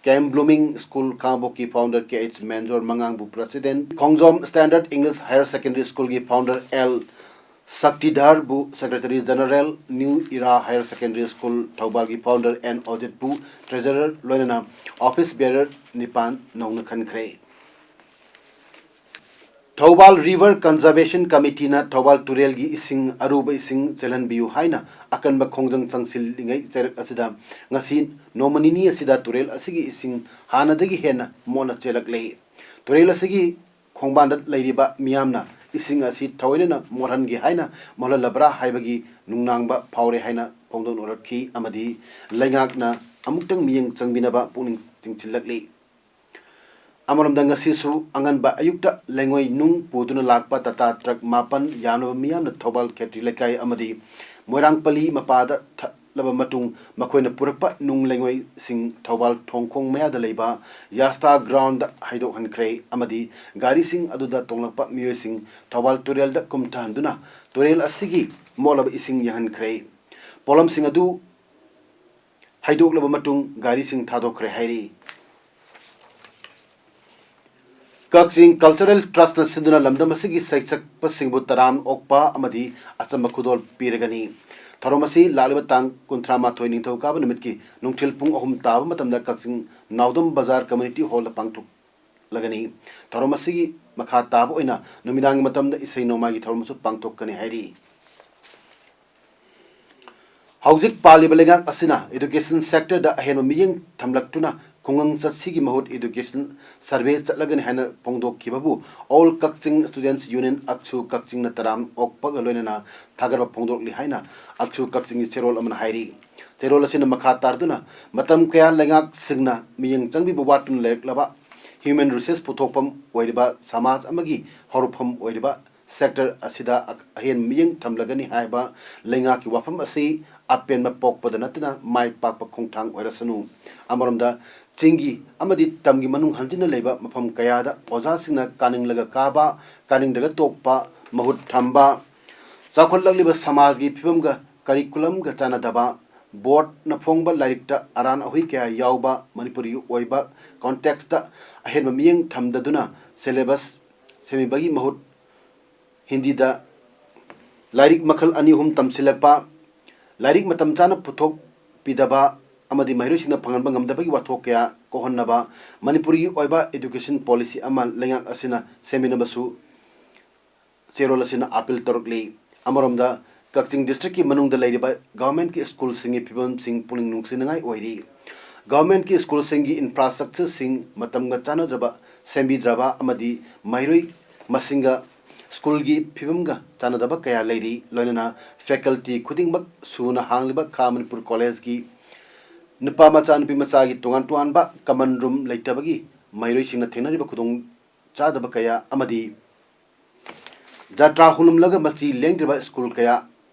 Camp Blooming School ꯈꯥꯉꯕꯣꯛꯀꯤ founder K H ꯃꯦꯟꯖꯣꯔ ꯃꯉꯥꯡꯕꯨ president, ꯈꯣꯡꯖꯣꯝ Standard English Higher Secondary Schoolꯒꯤ founder L ꯁꯛꯇꯤꯙꯔꯕꯨ secretary general, New Era Higher Secondary School ꯊꯧꯕꯥꯜꯒꯤ founder N ꯑꯣꯖꯤꯠꯄꯨ treasurer, ꯂꯣꯏꯅꯅ office bearer ꯅꯤꯄꯥꯟ ꯅꯧꯅ ꯈꯟꯈ꯭ꯔꯦ꯫ ꯊꯧꯕꯥꯜ River Conservation Committeeꯅ ꯊꯧꯕꯥꯜ ꯇꯨꯔꯦꯜꯒꯤ ꯏꯁꯤꯡ, ꯑꯔꯨꯕ ꯏꯁꯤꯡ ꯆꯦꯜꯍꯟꯕꯤꯌꯨ ꯍꯥꯏꯅ ꯑꯀꯟꯕ ꯈꯣꯡꯖꯪ ꯆꯪꯁꯤꯜꯂꯤꯉꯩ ꯆꯩꯔꯛ ꯑꯁꯤꯗ ꯉꯁꯤ ꯅꯣꯡꯃ ꯅꯤꯅꯤ ꯑꯁꯤꯗ ꯇꯨꯔꯦꯜ ꯑꯁꯤꯒꯤ ꯏꯁꯤꯡ ꯍꯥꯟꯅꯗꯒꯤ ꯍꯦꯟꯅ ꯃꯣꯠꯅ ꯆꯦꯜꯂꯛꯂꯦ꯫ ꯇꯨꯔꯦꯜ ꯑꯁꯤꯒꯤ ꯈꯣꯡꯕꯥꯟꯗ ꯂꯩꯔꯤꯕ ꯃꯤꯌꯥꯝꯅ ꯏꯁꯤꯡ ꯑꯁꯤ ꯊꯑꯣꯏꯅꯅ ꯃꯣꯠꯍꯟꯒꯦ ꯍꯥꯏꯅ ꯃꯣꯠꯍꯜꯂꯕ꯭ꯔꯥ ꯍꯥꯏꯕꯒꯤ ꯅꯨꯡꯅꯥꯡꯕ ꯐꯥꯎꯔꯦ ꯍꯥꯏꯅ ꯐꯣꯡꯗꯣꯛꯅꯔꯛꯈꯤ ꯑꯃꯗꯤ ꯂꯩꯉꯥꯛꯅ ꯑꯃꯨꯛꯇꯪ ꯃꯤꯠꯌꯦꯡ ꯆꯪꯕꯤꯅꯕ ꯄꯨꯛꯅꯤꯡ ꯆꯤꯡꯁꯤꯜꯂꯛꯂꯤ꯫ ꯑꯃꯔꯣꯝꯗ ꯉꯁꯤꯁꯨ ꯑꯉꯟꯕ ꯑꯌꯨꯛꯇ ꯂꯩꯉꯣꯏ ꯅꯨꯡ ꯄꯨꯗꯨꯅ ꯂꯥꯛꯄ ꯇꯥꯇꯥ ꯇ꯭ꯔꯛ ꯃꯥꯄꯟ ꯌꯥꯝꯂꯕ ꯃꯤꯌꯥꯝꯅ ꯊꯧꯕꯥꯜ ꯈꯦꯇ꯭ꯔꯤ ꯂꯩꯀꯥꯏ ꯑꯃꯗꯤ ꯃꯣꯏꯔꯥꯡꯄꯜꯂꯤ ꯃꯄꯥꯗ ꯊꯠꯂꯕ ꯃꯇꯨꯡ ꯃꯈꯣꯏꯅ ꯄꯨꯔꯛꯄ ꯅꯨꯡ ꯂꯩꯉꯣꯏꯁꯤꯡ ꯊꯧꯕꯥꯜ ꯊꯣꯡꯈꯣꯡ ꯃꯌꯥꯗ ꯂꯩꯕ ꯌꯥꯁꯇꯥ groundꯗ ꯍꯩꯗꯣꯛꯍꯟꯈ꯭ꯔꯦ ꯑꯃꯗꯤ ꯒꯥꯔꯤꯁꯤꯡ ꯑꯗꯨꯗ ꯇꯣꯡꯂꯛꯄ ꯃꯤꯑꯣꯏꯁꯤꯡ ꯊꯧꯕꯥꯜ ꯇꯨꯔꯦꯜꯗ ꯀꯨꯝꯊꯍꯟꯗꯨꯅ ꯇꯨꯔꯦꯜ ꯑꯁꯤꯒꯤ ꯃꯣꯠꯂꯕ ꯏꯁꯤꯡ ꯌꯥꯡꯍꯟꯈ꯭ꯔꯦ꯫ ꯄꯣꯠꯂꯝꯁꯤꯡ ꯑꯗꯨ ꯍꯩꯗꯣꯛꯂꯕ ꯃꯇꯨꯡ ꯒꯥꯔꯤꯁꯤꯡ ꯊꯥꯗꯣꯛꯈ꯭ꯔꯦ ꯍꯥꯏꯔꯤ꯫ ꯀꯛꯆꯤꯡ Cultural Trustꯅ ꯁꯤꯟꯗꯨꯅ ꯂꯝꯗꯝ ꯑꯁꯤꯒꯤ ꯁꯩꯁꯛꯄꯁꯤꯡꯕꯨ ꯇꯔꯥꯝꯅ ꯑꯣꯛꯄ ꯑꯃꯗꯤ ꯑꯆꯝꯕ ꯈꯨꯗꯣꯜ ꯄꯤꯔꯒꯅꯤ꯫ ꯊꯧꯔꯝ ꯑꯁꯤ ꯂꯥꯛꯂꯤꯕ ꯇꯥꯡ ꯀꯨꯟꯊ꯭ꯔꯥ ꯃꯥꯊꯣꯏ ꯅꯤꯡꯊꯧꯀꯥꯕ ꯅꯨꯃꯤꯠꯀꯤ ꯅꯨꯡꯊꯤꯜ ꯄꯨꯡ ꯑꯍꯨꯝ ꯇꯥꯕ ꯃꯇꯝꯗ ꯀꯛꯆꯤꯡ ꯅꯥꯎꯗꯝ ꯕꯖꯥꯔ Community Hallꯗ ꯄꯥꯡꯊꯣꯛꯂꯒꯅꯤ꯫ ꯊꯧꯔꯝ ꯑꯁꯤꯒꯤ ꯃꯈꯥ ꯇꯥꯕ ꯑꯣꯏꯅ ꯅꯨꯃꯤꯗꯥꯡꯒꯤ ꯃꯇꯝꯗ ꯏꯁꯩ ꯅꯣꯡꯃꯥꯏꯒꯤ ꯊꯧꯔꯝꯁꯨ ꯄꯥꯡꯊꯣꯛꯀꯅꯤ ꯍꯥꯏꯔꯤ꯫ ꯍꯧꯖꯤꯛ ꯄꯥꯜꯂꯤꯕ ꯂꯩꯉꯥꯛ ꯑꯁꯤꯅ education sectorꯗ ꯑꯍꯦꯟꯕ ꯃꯤꯠꯌꯦꯡ ꯊꯝꯂꯛꯇꯨꯅ ꯈꯨꯡꯒꯪ ꯆꯠꯁꯤꯒꯤ ꯃꯍꯨꯠ education survey ꯆꯠꯂꯒꯅꯤ ꯍꯥꯏꯅ ꯐꯣꯡꯗꯣꯛꯈꯤꯕꯕꯨ All Kakching Students Union, ꯑꯛꯁꯨ ꯀꯛꯆꯤꯡꯅ ꯇꯔꯥꯝ ꯑꯣꯛꯄꯒ ꯂꯣꯏꯅꯅ ꯊꯥꯒꯠꯄ ꯐꯣꯡꯗꯣꯛꯂꯤ ꯍꯥꯏꯅ ꯑꯛꯁꯨ ꯀꯛꯆꯤꯡꯒꯤ ꯆꯦꯔꯣꯜ ꯑꯃꯅ ꯍꯥꯏꯔꯤ꯫ ꯆꯦꯔꯣꯜ ꯑꯁꯤꯅ ꯃꯈꯥ ꯇꯥꯔꯗꯨꯅ, ꯃꯇꯝ ꯀꯌꯥ ꯂꯩꯉꯥꯛꯁꯤꯡꯅ ꯃꯤꯠꯌꯦꯡ ꯆꯪꯕꯤꯕ ꯋꯥꯠꯇꯨꯅ ꯂꯩꯔꯛꯂꯕ human resource ꯄꯨꯊꯣꯛꯐꯝ ꯑꯣꯏꯔꯤꯕ ꯁꯃꯥꯖ ꯑꯃꯒꯤ ꯍꯧꯔꯛꯐꯝ ꯑꯣꯏꯔꯤꯕ sector ꯑꯁꯤꯗ ꯑꯍꯦꯟꯕ ꯃꯤꯠꯌꯦꯡ ꯊꯝꯂꯒꯅꯤ ꯍꯥꯏꯕ ꯂꯩꯉꯥꯛꯀꯤ ꯋꯥꯐꯝ ꯑꯁꯤ ꯑꯄꯦꯟꯕ ꯄꯣꯛꯄꯗ ꯅꯠꯇꯅ ꯃꯥꯏ ꯄꯥꯛꯄ ꯈꯣꯡꯊꯥꯡ ꯑꯣꯏꯔꯁꯅꯨ꯫ ꯑꯃꯔꯣꯝꯗ, ꯆꯤꯡꯒꯤ ꯑꯃꯗꯤ ꯇꯝꯒꯤ ꯃꯅꯨꯡ ꯍꯟꯖꯤꯟꯅ ꯂꯩꯕ ꯃꯐꯝ ꯀꯌꯥꯗ ꯑꯣꯖꯥꯁꯤꯡꯅ ꯀꯥꯅꯤꯡꯂꯒ ꯀꯥꯕ, ꯀꯥꯅꯤꯡꯗ꯭ꯔꯒ ꯇꯣꯛꯄ, ꯃꯍꯨꯠ ꯊꯝꯕ, ꯆꯥꯎꯈꯠꯂꯛꯂꯤꯕ ꯁꯃꯥꯖꯒꯤ ꯐꯤꯕꯝꯒ curriculumꯒ ꯆꯥꯟꯅꯗꯕ, boardꯅ ꯐꯣꯡꯕ ꯂꯥꯏꯔꯤꯛꯇ ꯑꯔꯥꯟ ꯑꯍꯣꯏ ꯀꯌꯥ ꯌꯥꯎꯕ, ꯃꯅꯤꯄꯨꯔꯤꯒꯤ ꯑꯣꯏꯕ contextꯇ ꯑꯍꯦꯟꯕ ꯃꯤꯠꯌꯦꯡ ꯊꯝꯗꯗꯨꯅ syllabus ꯁꯦꯝꯕꯤꯕꯒꯤ ꯃꯍꯨꯠ ꯍꯤꯟꯗꯤꯗ ꯂꯥꯏꯔꯤꯛ ꯃꯈꯜ ꯑꯅꯤ ꯑꯍꯨꯝ ꯇꯝꯁꯤꯜꯂꯛꯄ, ꯂꯥꯏꯔꯤꯛ ꯃꯇꯝ ꯆꯥꯅ ꯄꯨꯊꯣꯛꯄꯤꯗꯕ ꯑꯃꯗꯤ ꯃꯍꯩꯔꯣꯏꯁꯤꯡꯅ ꯐꯪꯍꯟꯕ ꯉꯝꯗꯕꯒꯤ ꯋꯥꯊꯣꯛ ꯀꯌꯥ ꯀꯣꯛꯍꯟꯅꯕ ꯃꯅꯤꯄꯨꯔꯒꯤ ꯑꯣꯏꯕ education policy ꯑꯃ ꯂꯩꯉꯥꯛ ꯑꯁꯤꯅ ꯁꯦꯝꯃꯤꯟꯅꯕꯁꯨ ꯆꯦꯔꯣꯜ ꯑꯁꯤꯅ appeal ꯇꯧꯔꯛꯂꯤ꯫ ꯑꯃꯔꯣꯝꯗ, ꯀꯛꯆꯤꯡ districtꯀꯤ ꯃꯅꯨꯡꯗ ꯂꯩꯔꯤꯕ governmentꯀꯤ schoolꯁꯤꯡꯒꯤ ꯐꯤꯕꯝꯁꯤꯡ ꯄꯨꯛꯅꯤꯡ ꯅꯨꯡꯁꯤꯅꯤꯡꯉꯥꯏ ꯑꯣꯏꯔꯤ꯫ Governmentꯀꯤ schoolꯁꯤꯡꯒꯤ infrastructureꯁꯤꯡ ꯃꯇꯝꯒ ꯆꯥꯟꯅꯗ꯭ꯔꯕ ꯁꯦꯝꯕꯤꯗ꯭ꯔꯕ ꯑꯃꯗꯤ ꯃꯍꯩꯔꯣꯏ ꯃꯁꯤꯡꯒ schoolꯒꯤ ꯐꯤꯕꯝꯒ ꯆꯥꯟꯅꯗꯕ ꯀꯌꯥ ꯂꯩꯔꯤ꯫ ꯂꯣꯏꯅꯅ faculty ꯈꯨꯗꯤꯡꯃꯛ ꯁꯨꯅ ꯍꯥꯡꯂꯤꯕ ꯈꯥ ꯃꯅꯤꯄꯨꯔ collegeꯀꯤ ꯅꯨꯄꯥ ꯃꯆꯥ ꯅꯨꯄꯤ ꯃꯆꯥꯒꯤ ꯇꯣꯉꯥꯟ ꯇꯣꯉꯥꯟꯕ common room ꯂꯩꯇꯕꯒꯤ ꯃꯍꯩꯔꯣꯏꯁꯤꯡꯅ ꯊꯦꯡꯅꯔꯤꯕ ꯈꯨꯗꯣꯡ ꯆꯥꯗꯕ ꯀꯌꯥ ꯑꯃꯗꯤ ꯖꯥꯇ꯭ꯔꯥ ꯍꯣꯡꯂꯝꯂꯒ ꯃꯆꯤ ꯂꯦꯡꯗ꯭ꯔꯕ school ꯀꯌꯥ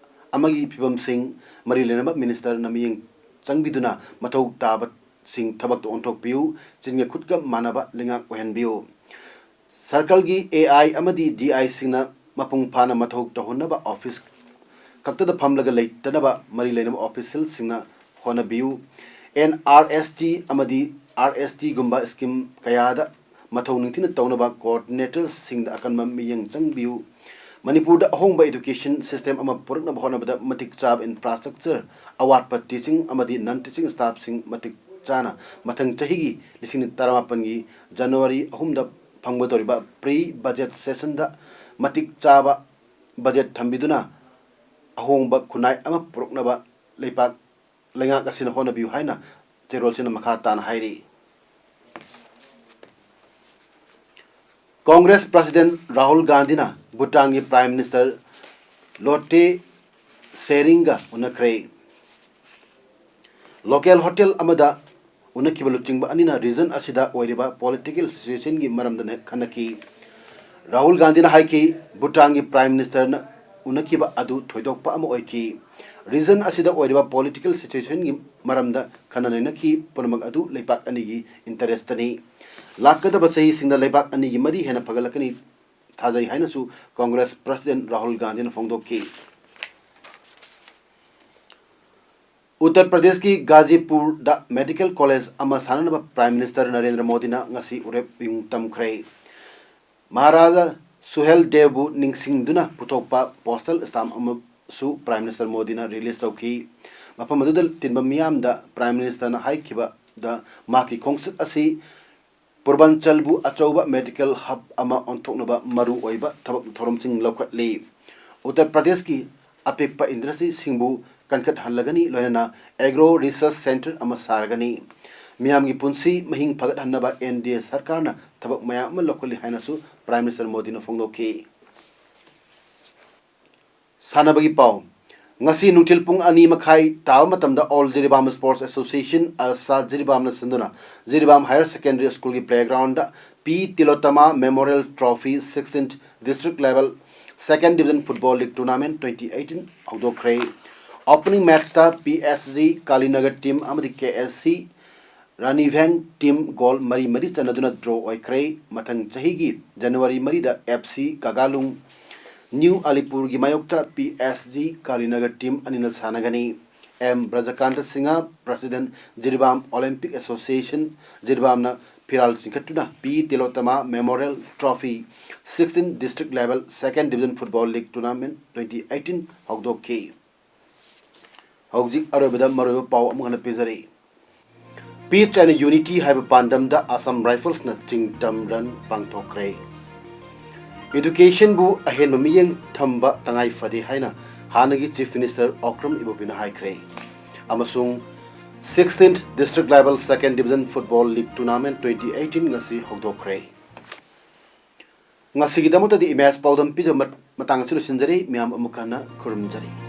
ꯑꯃꯒꯤ ꯐꯤꯕꯝꯁꯤꯡ ꯃꯔꯤ ꯂꯩꯅꯕ ministerꯅ ꯃꯤꯠꯌꯦꯡ ꯆꯪꯕꯤꯗꯨꯅ ꯃꯊꯧ ꯇꯥꯕꯁꯤꯡ ꯊꯕꯛꯇ ꯑꯣꯟꯊꯣꯛꯄꯤꯌꯨ, ꯆꯤꯟꯒ ꯈꯨꯠꯀ ꯃꯥꯟꯅꯕ ꯂꯩꯉꯥꯛ ꯑꯣꯏꯍꯟꯕꯤꯌꯨ꯫ Circleꯒꯤ AI ꯑꯃꯗꯤ DIꯁꯤꯡꯅ ꯃꯄꯨꯡ ꯐꯥꯅ ꯃꯊꯧ ꯇꯧꯍꯟꯅꯕ office ꯈꯛꯇꯗ ꯐꯝꯂꯒ ꯂꯩꯇꯅꯕ ꯃꯔꯤ ꯂꯩꯅꯕ officialꯁꯤꯡꯅ ꯍꯣꯠꯅꯕꯤꯌꯨ꯫ NRST ꯑꯃꯗꯤ RSTꯒꯨꯝꯕ scheme ꯀꯌꯥꯗ ꯃꯊꯧ ꯅꯤꯡꯊꯤꯅ ꯇꯧꯅꯕ coordinatorꯁꯤꯡꯗ ꯑꯀꯟꯕ ꯃꯤꯠꯌꯦꯡ ꯆꯪꯕꯤꯌꯨ꯫ ꯃꯅꯤꯄꯨꯔꯗ ꯑꯍꯣꯡꯕ education system ꯑꯃ ꯄꯨꯔꯛꯅꯕ ꯍꯣꯠꯅꯕꯗ ꯃꯇꯤꯛ ꯆꯥꯕ infrastructure, ꯑꯋꯥꯠꯄ teaching ꯑꯃꯗꯤ non teaching staffꯁꯤꯡ ꯃꯇꯤꯛ ꯆꯥꯅ ꯃꯊꯪ ꯆꯍꯤꯒꯤ ꯂꯤꯁꯤꯡ ꯇꯔꯥꯃꯥꯄꯟꯒꯤ January ꯑꯍꯨꯝꯗ ꯐꯪꯒꯗꯧꯔꯤꯕ pre budget sessionꯗ ꯃꯇꯤꯛ ꯆꯥꯕ budget ꯊꯝꯕꯤꯗꯨꯅ ꯑꯍꯣꯡꯕ ꯈꯨꯟꯅꯥꯏ ꯑꯃ ꯄꯨꯔꯛꯅꯕ ꯂꯩꯄꯥꯛ ꯂꯩꯉꯥꯛ ꯑꯁꯤꯅ ꯍꯣꯠꯅꯕꯤꯌꯨ ꯍꯥꯏꯅ ꯆꯦꯔꯣꯜꯁꯤꯅ ꯃꯈꯥ ꯇꯥꯅ ꯍꯥꯏꯔꯤ꯫ ꯀꯣꯡꯒ꯭ꯔꯦꯁ ꯄ꯭ꯔꯁꯤꯗꯦꯟ ꯔꯥꯍꯨꯜ ꯒꯥꯟꯙꯤꯅ ꯚꯨꯇꯥꯟꯒꯤ ꯄ꯭ꯔꯥꯏꯝ ꯃꯤꯅꯤꯁꯇꯔ ꯂꯣꯇꯦ ꯁꯦꯔꯤꯡꯒ ꯎꯅꯈ꯭ꯔꯦ꯫ ꯂꯣꯀꯦꯜ ꯍꯣꯇꯦꯜ ꯑꯃꯗ ꯎꯅꯈꯤꯕ ꯂꯨꯆꯤꯡꯕ ꯑꯅꯤꯅ ꯔꯤꯖꯟ ꯑꯁꯤꯗ ꯑꯣꯏꯔꯤꯕ ꯄꯣꯂꯤꯇꯤꯀꯦꯜ ꯁꯤꯆꯨꯋꯦꯁꯟꯒꯤ ꯃꯔꯝꯗ ꯈꯟꯅꯈꯤ꯫ ꯔꯥꯍꯨꯜ ꯒꯥꯟꯙꯤꯅ ꯍꯥꯏꯈꯤ, ꯚꯨꯇꯥꯟꯒꯤ ꯄ꯭ꯔꯥꯏꯝ ꯃꯤꯅꯤꯁꯇꯔꯅ ꯎꯅꯈꯤꯕ ꯑꯗꯨ ꯊꯣꯏꯗꯣꯛꯄ ꯑꯃ ꯑꯣꯏꯈꯤ꯫ ꯔꯤꯖꯟ ꯑꯁꯤꯗ ꯑꯣꯏꯔꯤꯕ ꯄꯣꯂꯤꯇꯤꯀꯦꯜ ꯁꯤꯆꯨꯋꯦꯁꯟꯒꯤ ꯃꯔꯝꯗ ꯈꯟꯅ ꯅꯩꯅꯈꯤ ꯄꯨꯝꯅꯃꯛ ꯑꯗꯨ ꯂꯩꯕꯥꯛ ꯑꯅꯤꯒꯤ ꯏꯟꯇꯔꯦꯁꯇꯅꯤ꯫ ꯂꯥꯛꯀꯗꯕ ꯆꯍꯤꯁꯤꯡꯗ ꯂꯩꯕꯥꯛ ꯑꯅꯤꯒꯤ ꯃꯔꯤ ꯍꯦꯟꯅ ꯐꯒꯠꯂꯛꯀꯅꯤ ꯊꯥꯖꯩ ꯍꯥꯏꯅꯁꯨ ꯀꯣꯡꯒ꯭ꯔꯦꯁ ꯄ꯭ꯔꯁꯤꯗꯦꯟ ꯔꯥꯍꯨꯜ ꯒꯥꯟꯙꯤꯅ ꯐꯣꯡꯗꯣꯛꯈꯤ꯫ ꯎꯠꯇꯔ ꯄ꯭ꯔꯗꯦꯁꯀꯤ ꯒꯥꯖꯤꯄꯨꯔꯗ ꯃꯦꯗꯤꯀꯦꯜ ꯀꯣꯂꯦꯖ ꯑꯃ ꯁꯥꯅꯅꯕ ꯄ꯭ꯔꯥꯏꯝ ꯃꯤꯅꯤꯁꯇꯔ ꯅꯔꯦꯟꯗ꯭ꯔ ꯃꯣꯗꯤꯅ ꯉꯁꯤ ꯎꯔꯦꯞ ꯏꯍꯨꯝ ꯇꯝꯈ꯭ꯔꯦ꯫ ꯃꯍꯥꯔꯥꯖꯥ ꯁꯨꯍꯦꯜ ꯗꯦꯕꯕꯨ ꯅꯤꯡꯁꯤꯡꯗꯨꯅ ꯄꯨꯊꯣꯛꯄ ꯄꯣꯁꯇꯦꯜ ꯁ꯭ꯇꯥꯝ ꯑꯃꯁꯨ ꯄ꯭ꯔꯥꯏꯝ ꯃꯤꯅꯤꯁꯇꯔ ꯃꯣꯗꯤꯅ ꯔꯤꯂꯤꯖ ꯇꯧꯈꯤ꯫ ꯃꯐꯝ ꯑꯗꯨꯗ ꯇꯤꯟꯕ ꯃꯤꯌꯥꯝꯗ ꯄ꯭ꯔꯥꯏꯝ ꯃꯤꯅꯤꯁꯇꯔꯅ ꯍꯥꯏꯈꯤꯕꯗ, ꯃꯍꯥꯛꯀꯤ ꯈꯣꯡꯆꯠ ꯑꯁꯤ ꯄꯨꯔꯕꯟꯆꯜꯕꯨ ꯑꯆꯧꯕ ꯃꯦꯗꯤꯀꯦꯜ ꯍꯕ ꯑꯃ ꯑꯣꯟꯊꯣꯛꯅꯕ ꯃꯔꯨ ꯑꯣꯏꯕ ꯊꯕꯛ ꯊꯧꯔꯝꯁꯤꯡ ꯂꯧꯈꯠꯂꯤ꯫ ꯎꯠꯇꯔ ꯄ꯭ꯔꯗꯦꯁꯀꯤ ꯑꯄꯤꯛꯄ ꯏꯟꯗꯁꯇ꯭ꯔꯤꯁꯤꯡꯕꯨ ꯀꯟꯈꯠꯍꯜꯂꯒꯅꯤ, ꯂꯣꯏꯅꯅ ꯑꯦꯒ꯭ꯔꯣ ꯔꯤꯁꯔꯆ ꯁꯦꯟꯇꯔ ꯑꯃ ꯁꯥꯔꯒꯅꯤ꯫ ꯃꯤꯌꯥꯝꯒꯤ ꯄꯨꯟꯁꯤ ꯃꯍꯤꯡ ꯐꯒꯠꯍꯟꯅꯕ ꯑꯦꯟ ꯗꯤ ꯑꯦ ꯁꯔꯀꯥꯔꯅ ꯊꯕꯛ ꯃꯌꯥꯝ ꯑꯃ ꯂꯧꯈꯠꯂꯤ ꯍꯥꯏꯅꯁꯨ ꯄ꯭ꯔꯥꯏꯝ ꯃꯤꯅꯤꯁꯇꯔ ꯃꯣꯗꯤꯅ ꯐꯣꯡꯗꯣꯛꯈꯤ꯫ ꯁꯥꯟꯅꯕꯒꯤ ꯄꯥꯎ꯫ ꯉꯁꯤ ꯅꯨꯡꯊꯤꯜ ꯄꯨꯡ ꯑꯅꯤ ꯃꯈꯥꯏ ꯇꯥꯕ ꯃꯇꯝꯗ ꯑꯣꯜ ꯖꯤꯔꯤꯕꯥꯝ ꯁ꯭ꯄꯣꯔꯠꯁ ꯑꯦꯁꯣꯁꯤꯌꯦꯁꯟ, ꯑꯜꯁꯥ ꯖꯤꯔꯤꯕꯥꯝꯅ ꯁꯤꯟꯗꯨꯅ ꯖꯤꯔꯤꯕꯥꯝ ꯍꯥꯌꯔ ꯁꯦꯀꯦꯟꯗꯔꯤ ꯁ꯭ꯀꯨꯜꯒꯤ playground P Tilottama memorial trophy sixteen district level second division football league tournament twenty eighteen ꯍꯧꯗꯣꯛꯈ꯭ꯔꯦ꯫ ꯑꯣꯄꯅꯤꯡ ꯃꯦꯆꯇ P S G Kalinagar team ꯑꯃꯗꯤ K S C ꯔꯥꯅꯤꯚꯦꯡ team goal ꯃꯔꯤ ꯃꯔꯤ ꯆꯟꯅꯗꯨꯅ ꯗ꯭ꯔꯣ ꯑꯣꯏꯈ꯭ꯔꯦ꯫ ꯃꯊꯪ ꯆꯍꯤꯒꯤ ꯖꯅꯋꯥꯔꯤ ꯃꯔꯤꯗ ꯑꯦꯐ ꯁꯤ ꯀꯥꯒꯥꯂꯨꯡ ꯅ꯭ꯌꯨ ꯑꯂꯤꯄꯨꯔꯒꯤ ꯃꯥꯌꯣꯛꯇ ꯄꯤ ꯑꯦꯁ ꯖꯤ ꯀꯥꯂꯤꯅꯒꯔ ꯇꯤꯝ ꯑꯅꯤꯅ ꯁꯥꯟꯅꯒꯅꯤ꯫ M Brajakanta Singha, president, Jiribam olympic association, ꯖꯤꯔꯤꯕꯥꯝꯅ ꯐꯤꯔꯥꯜ ꯆꯤꯡꯈꯠꯇꯨꯅ P Tilottama memorial trophy sixteen district level second division football league tournament twenty eighteen ꯍꯧꯗꯣꯛꯈꯤ꯫ ꯍꯧꯖꯤꯛ ꯑꯔꯣꯏꯕꯗ ꯃꯔꯨꯑꯣꯏꯕ ꯄꯥꯎ ꯑꯃꯨꯛ ꯍꯟꯅ ꯄꯤꯖꯔꯤ꯫ ꯄꯤꯁ ꯑꯦꯟ ꯌꯨꯅꯤꯇꯤ ꯍꯥꯏꯕ ꯄꯥꯟꯗꯝꯗ ꯑꯁꯥꯝ ꯔꯥꯏꯐꯜꯁꯅ ꯆꯤꯡꯇꯝ ꯔꯟ ꯄꯥꯡꯊꯣꯛꯈ꯭ꯔꯦ꯫ ꯏꯗꯨꯀꯦꯁꯟꯕꯨ ꯑꯍꯦꯟꯕ ꯃꯤꯠꯌꯦꯡ ꯊꯝꯕ ꯇꯉꯥꯏ ꯐꯗꯦ ꯍꯥꯏꯅ ꯍꯥꯟꯅꯒꯤ ꯆꯤꯐ ꯃꯤꯅꯤꯁꯇꯔ ꯑꯣꯀ꯭ꯔꯝ ꯏꯕꯣꯕꯤꯅ ꯍꯥꯏꯈ꯭ꯔꯦ꯫ ꯑꯃꯁꯨꯡ sixteen district level second division football league tournament twenty eighteen ꯉꯁꯤ ꯍꯧꯗꯣꯛꯈ꯭ꯔꯦ꯫ ꯉꯁꯤꯒꯤꯗꯃꯛꯇꯗꯤ ꯏꯃꯦꯖ ꯄꯥꯎꯗꯝ ꯄꯤꯖꯕ ꯃꯇꯥꯡ ꯑꯁꯤ ꯂꯣꯏꯁꯤꯟꯖꯔꯤ꯫ ꯃꯌꯥꯝ ꯑꯃꯨꯛ ꯍꯟꯅ ꯈꯨꯔꯨꯝꯖꯔꯤ꯫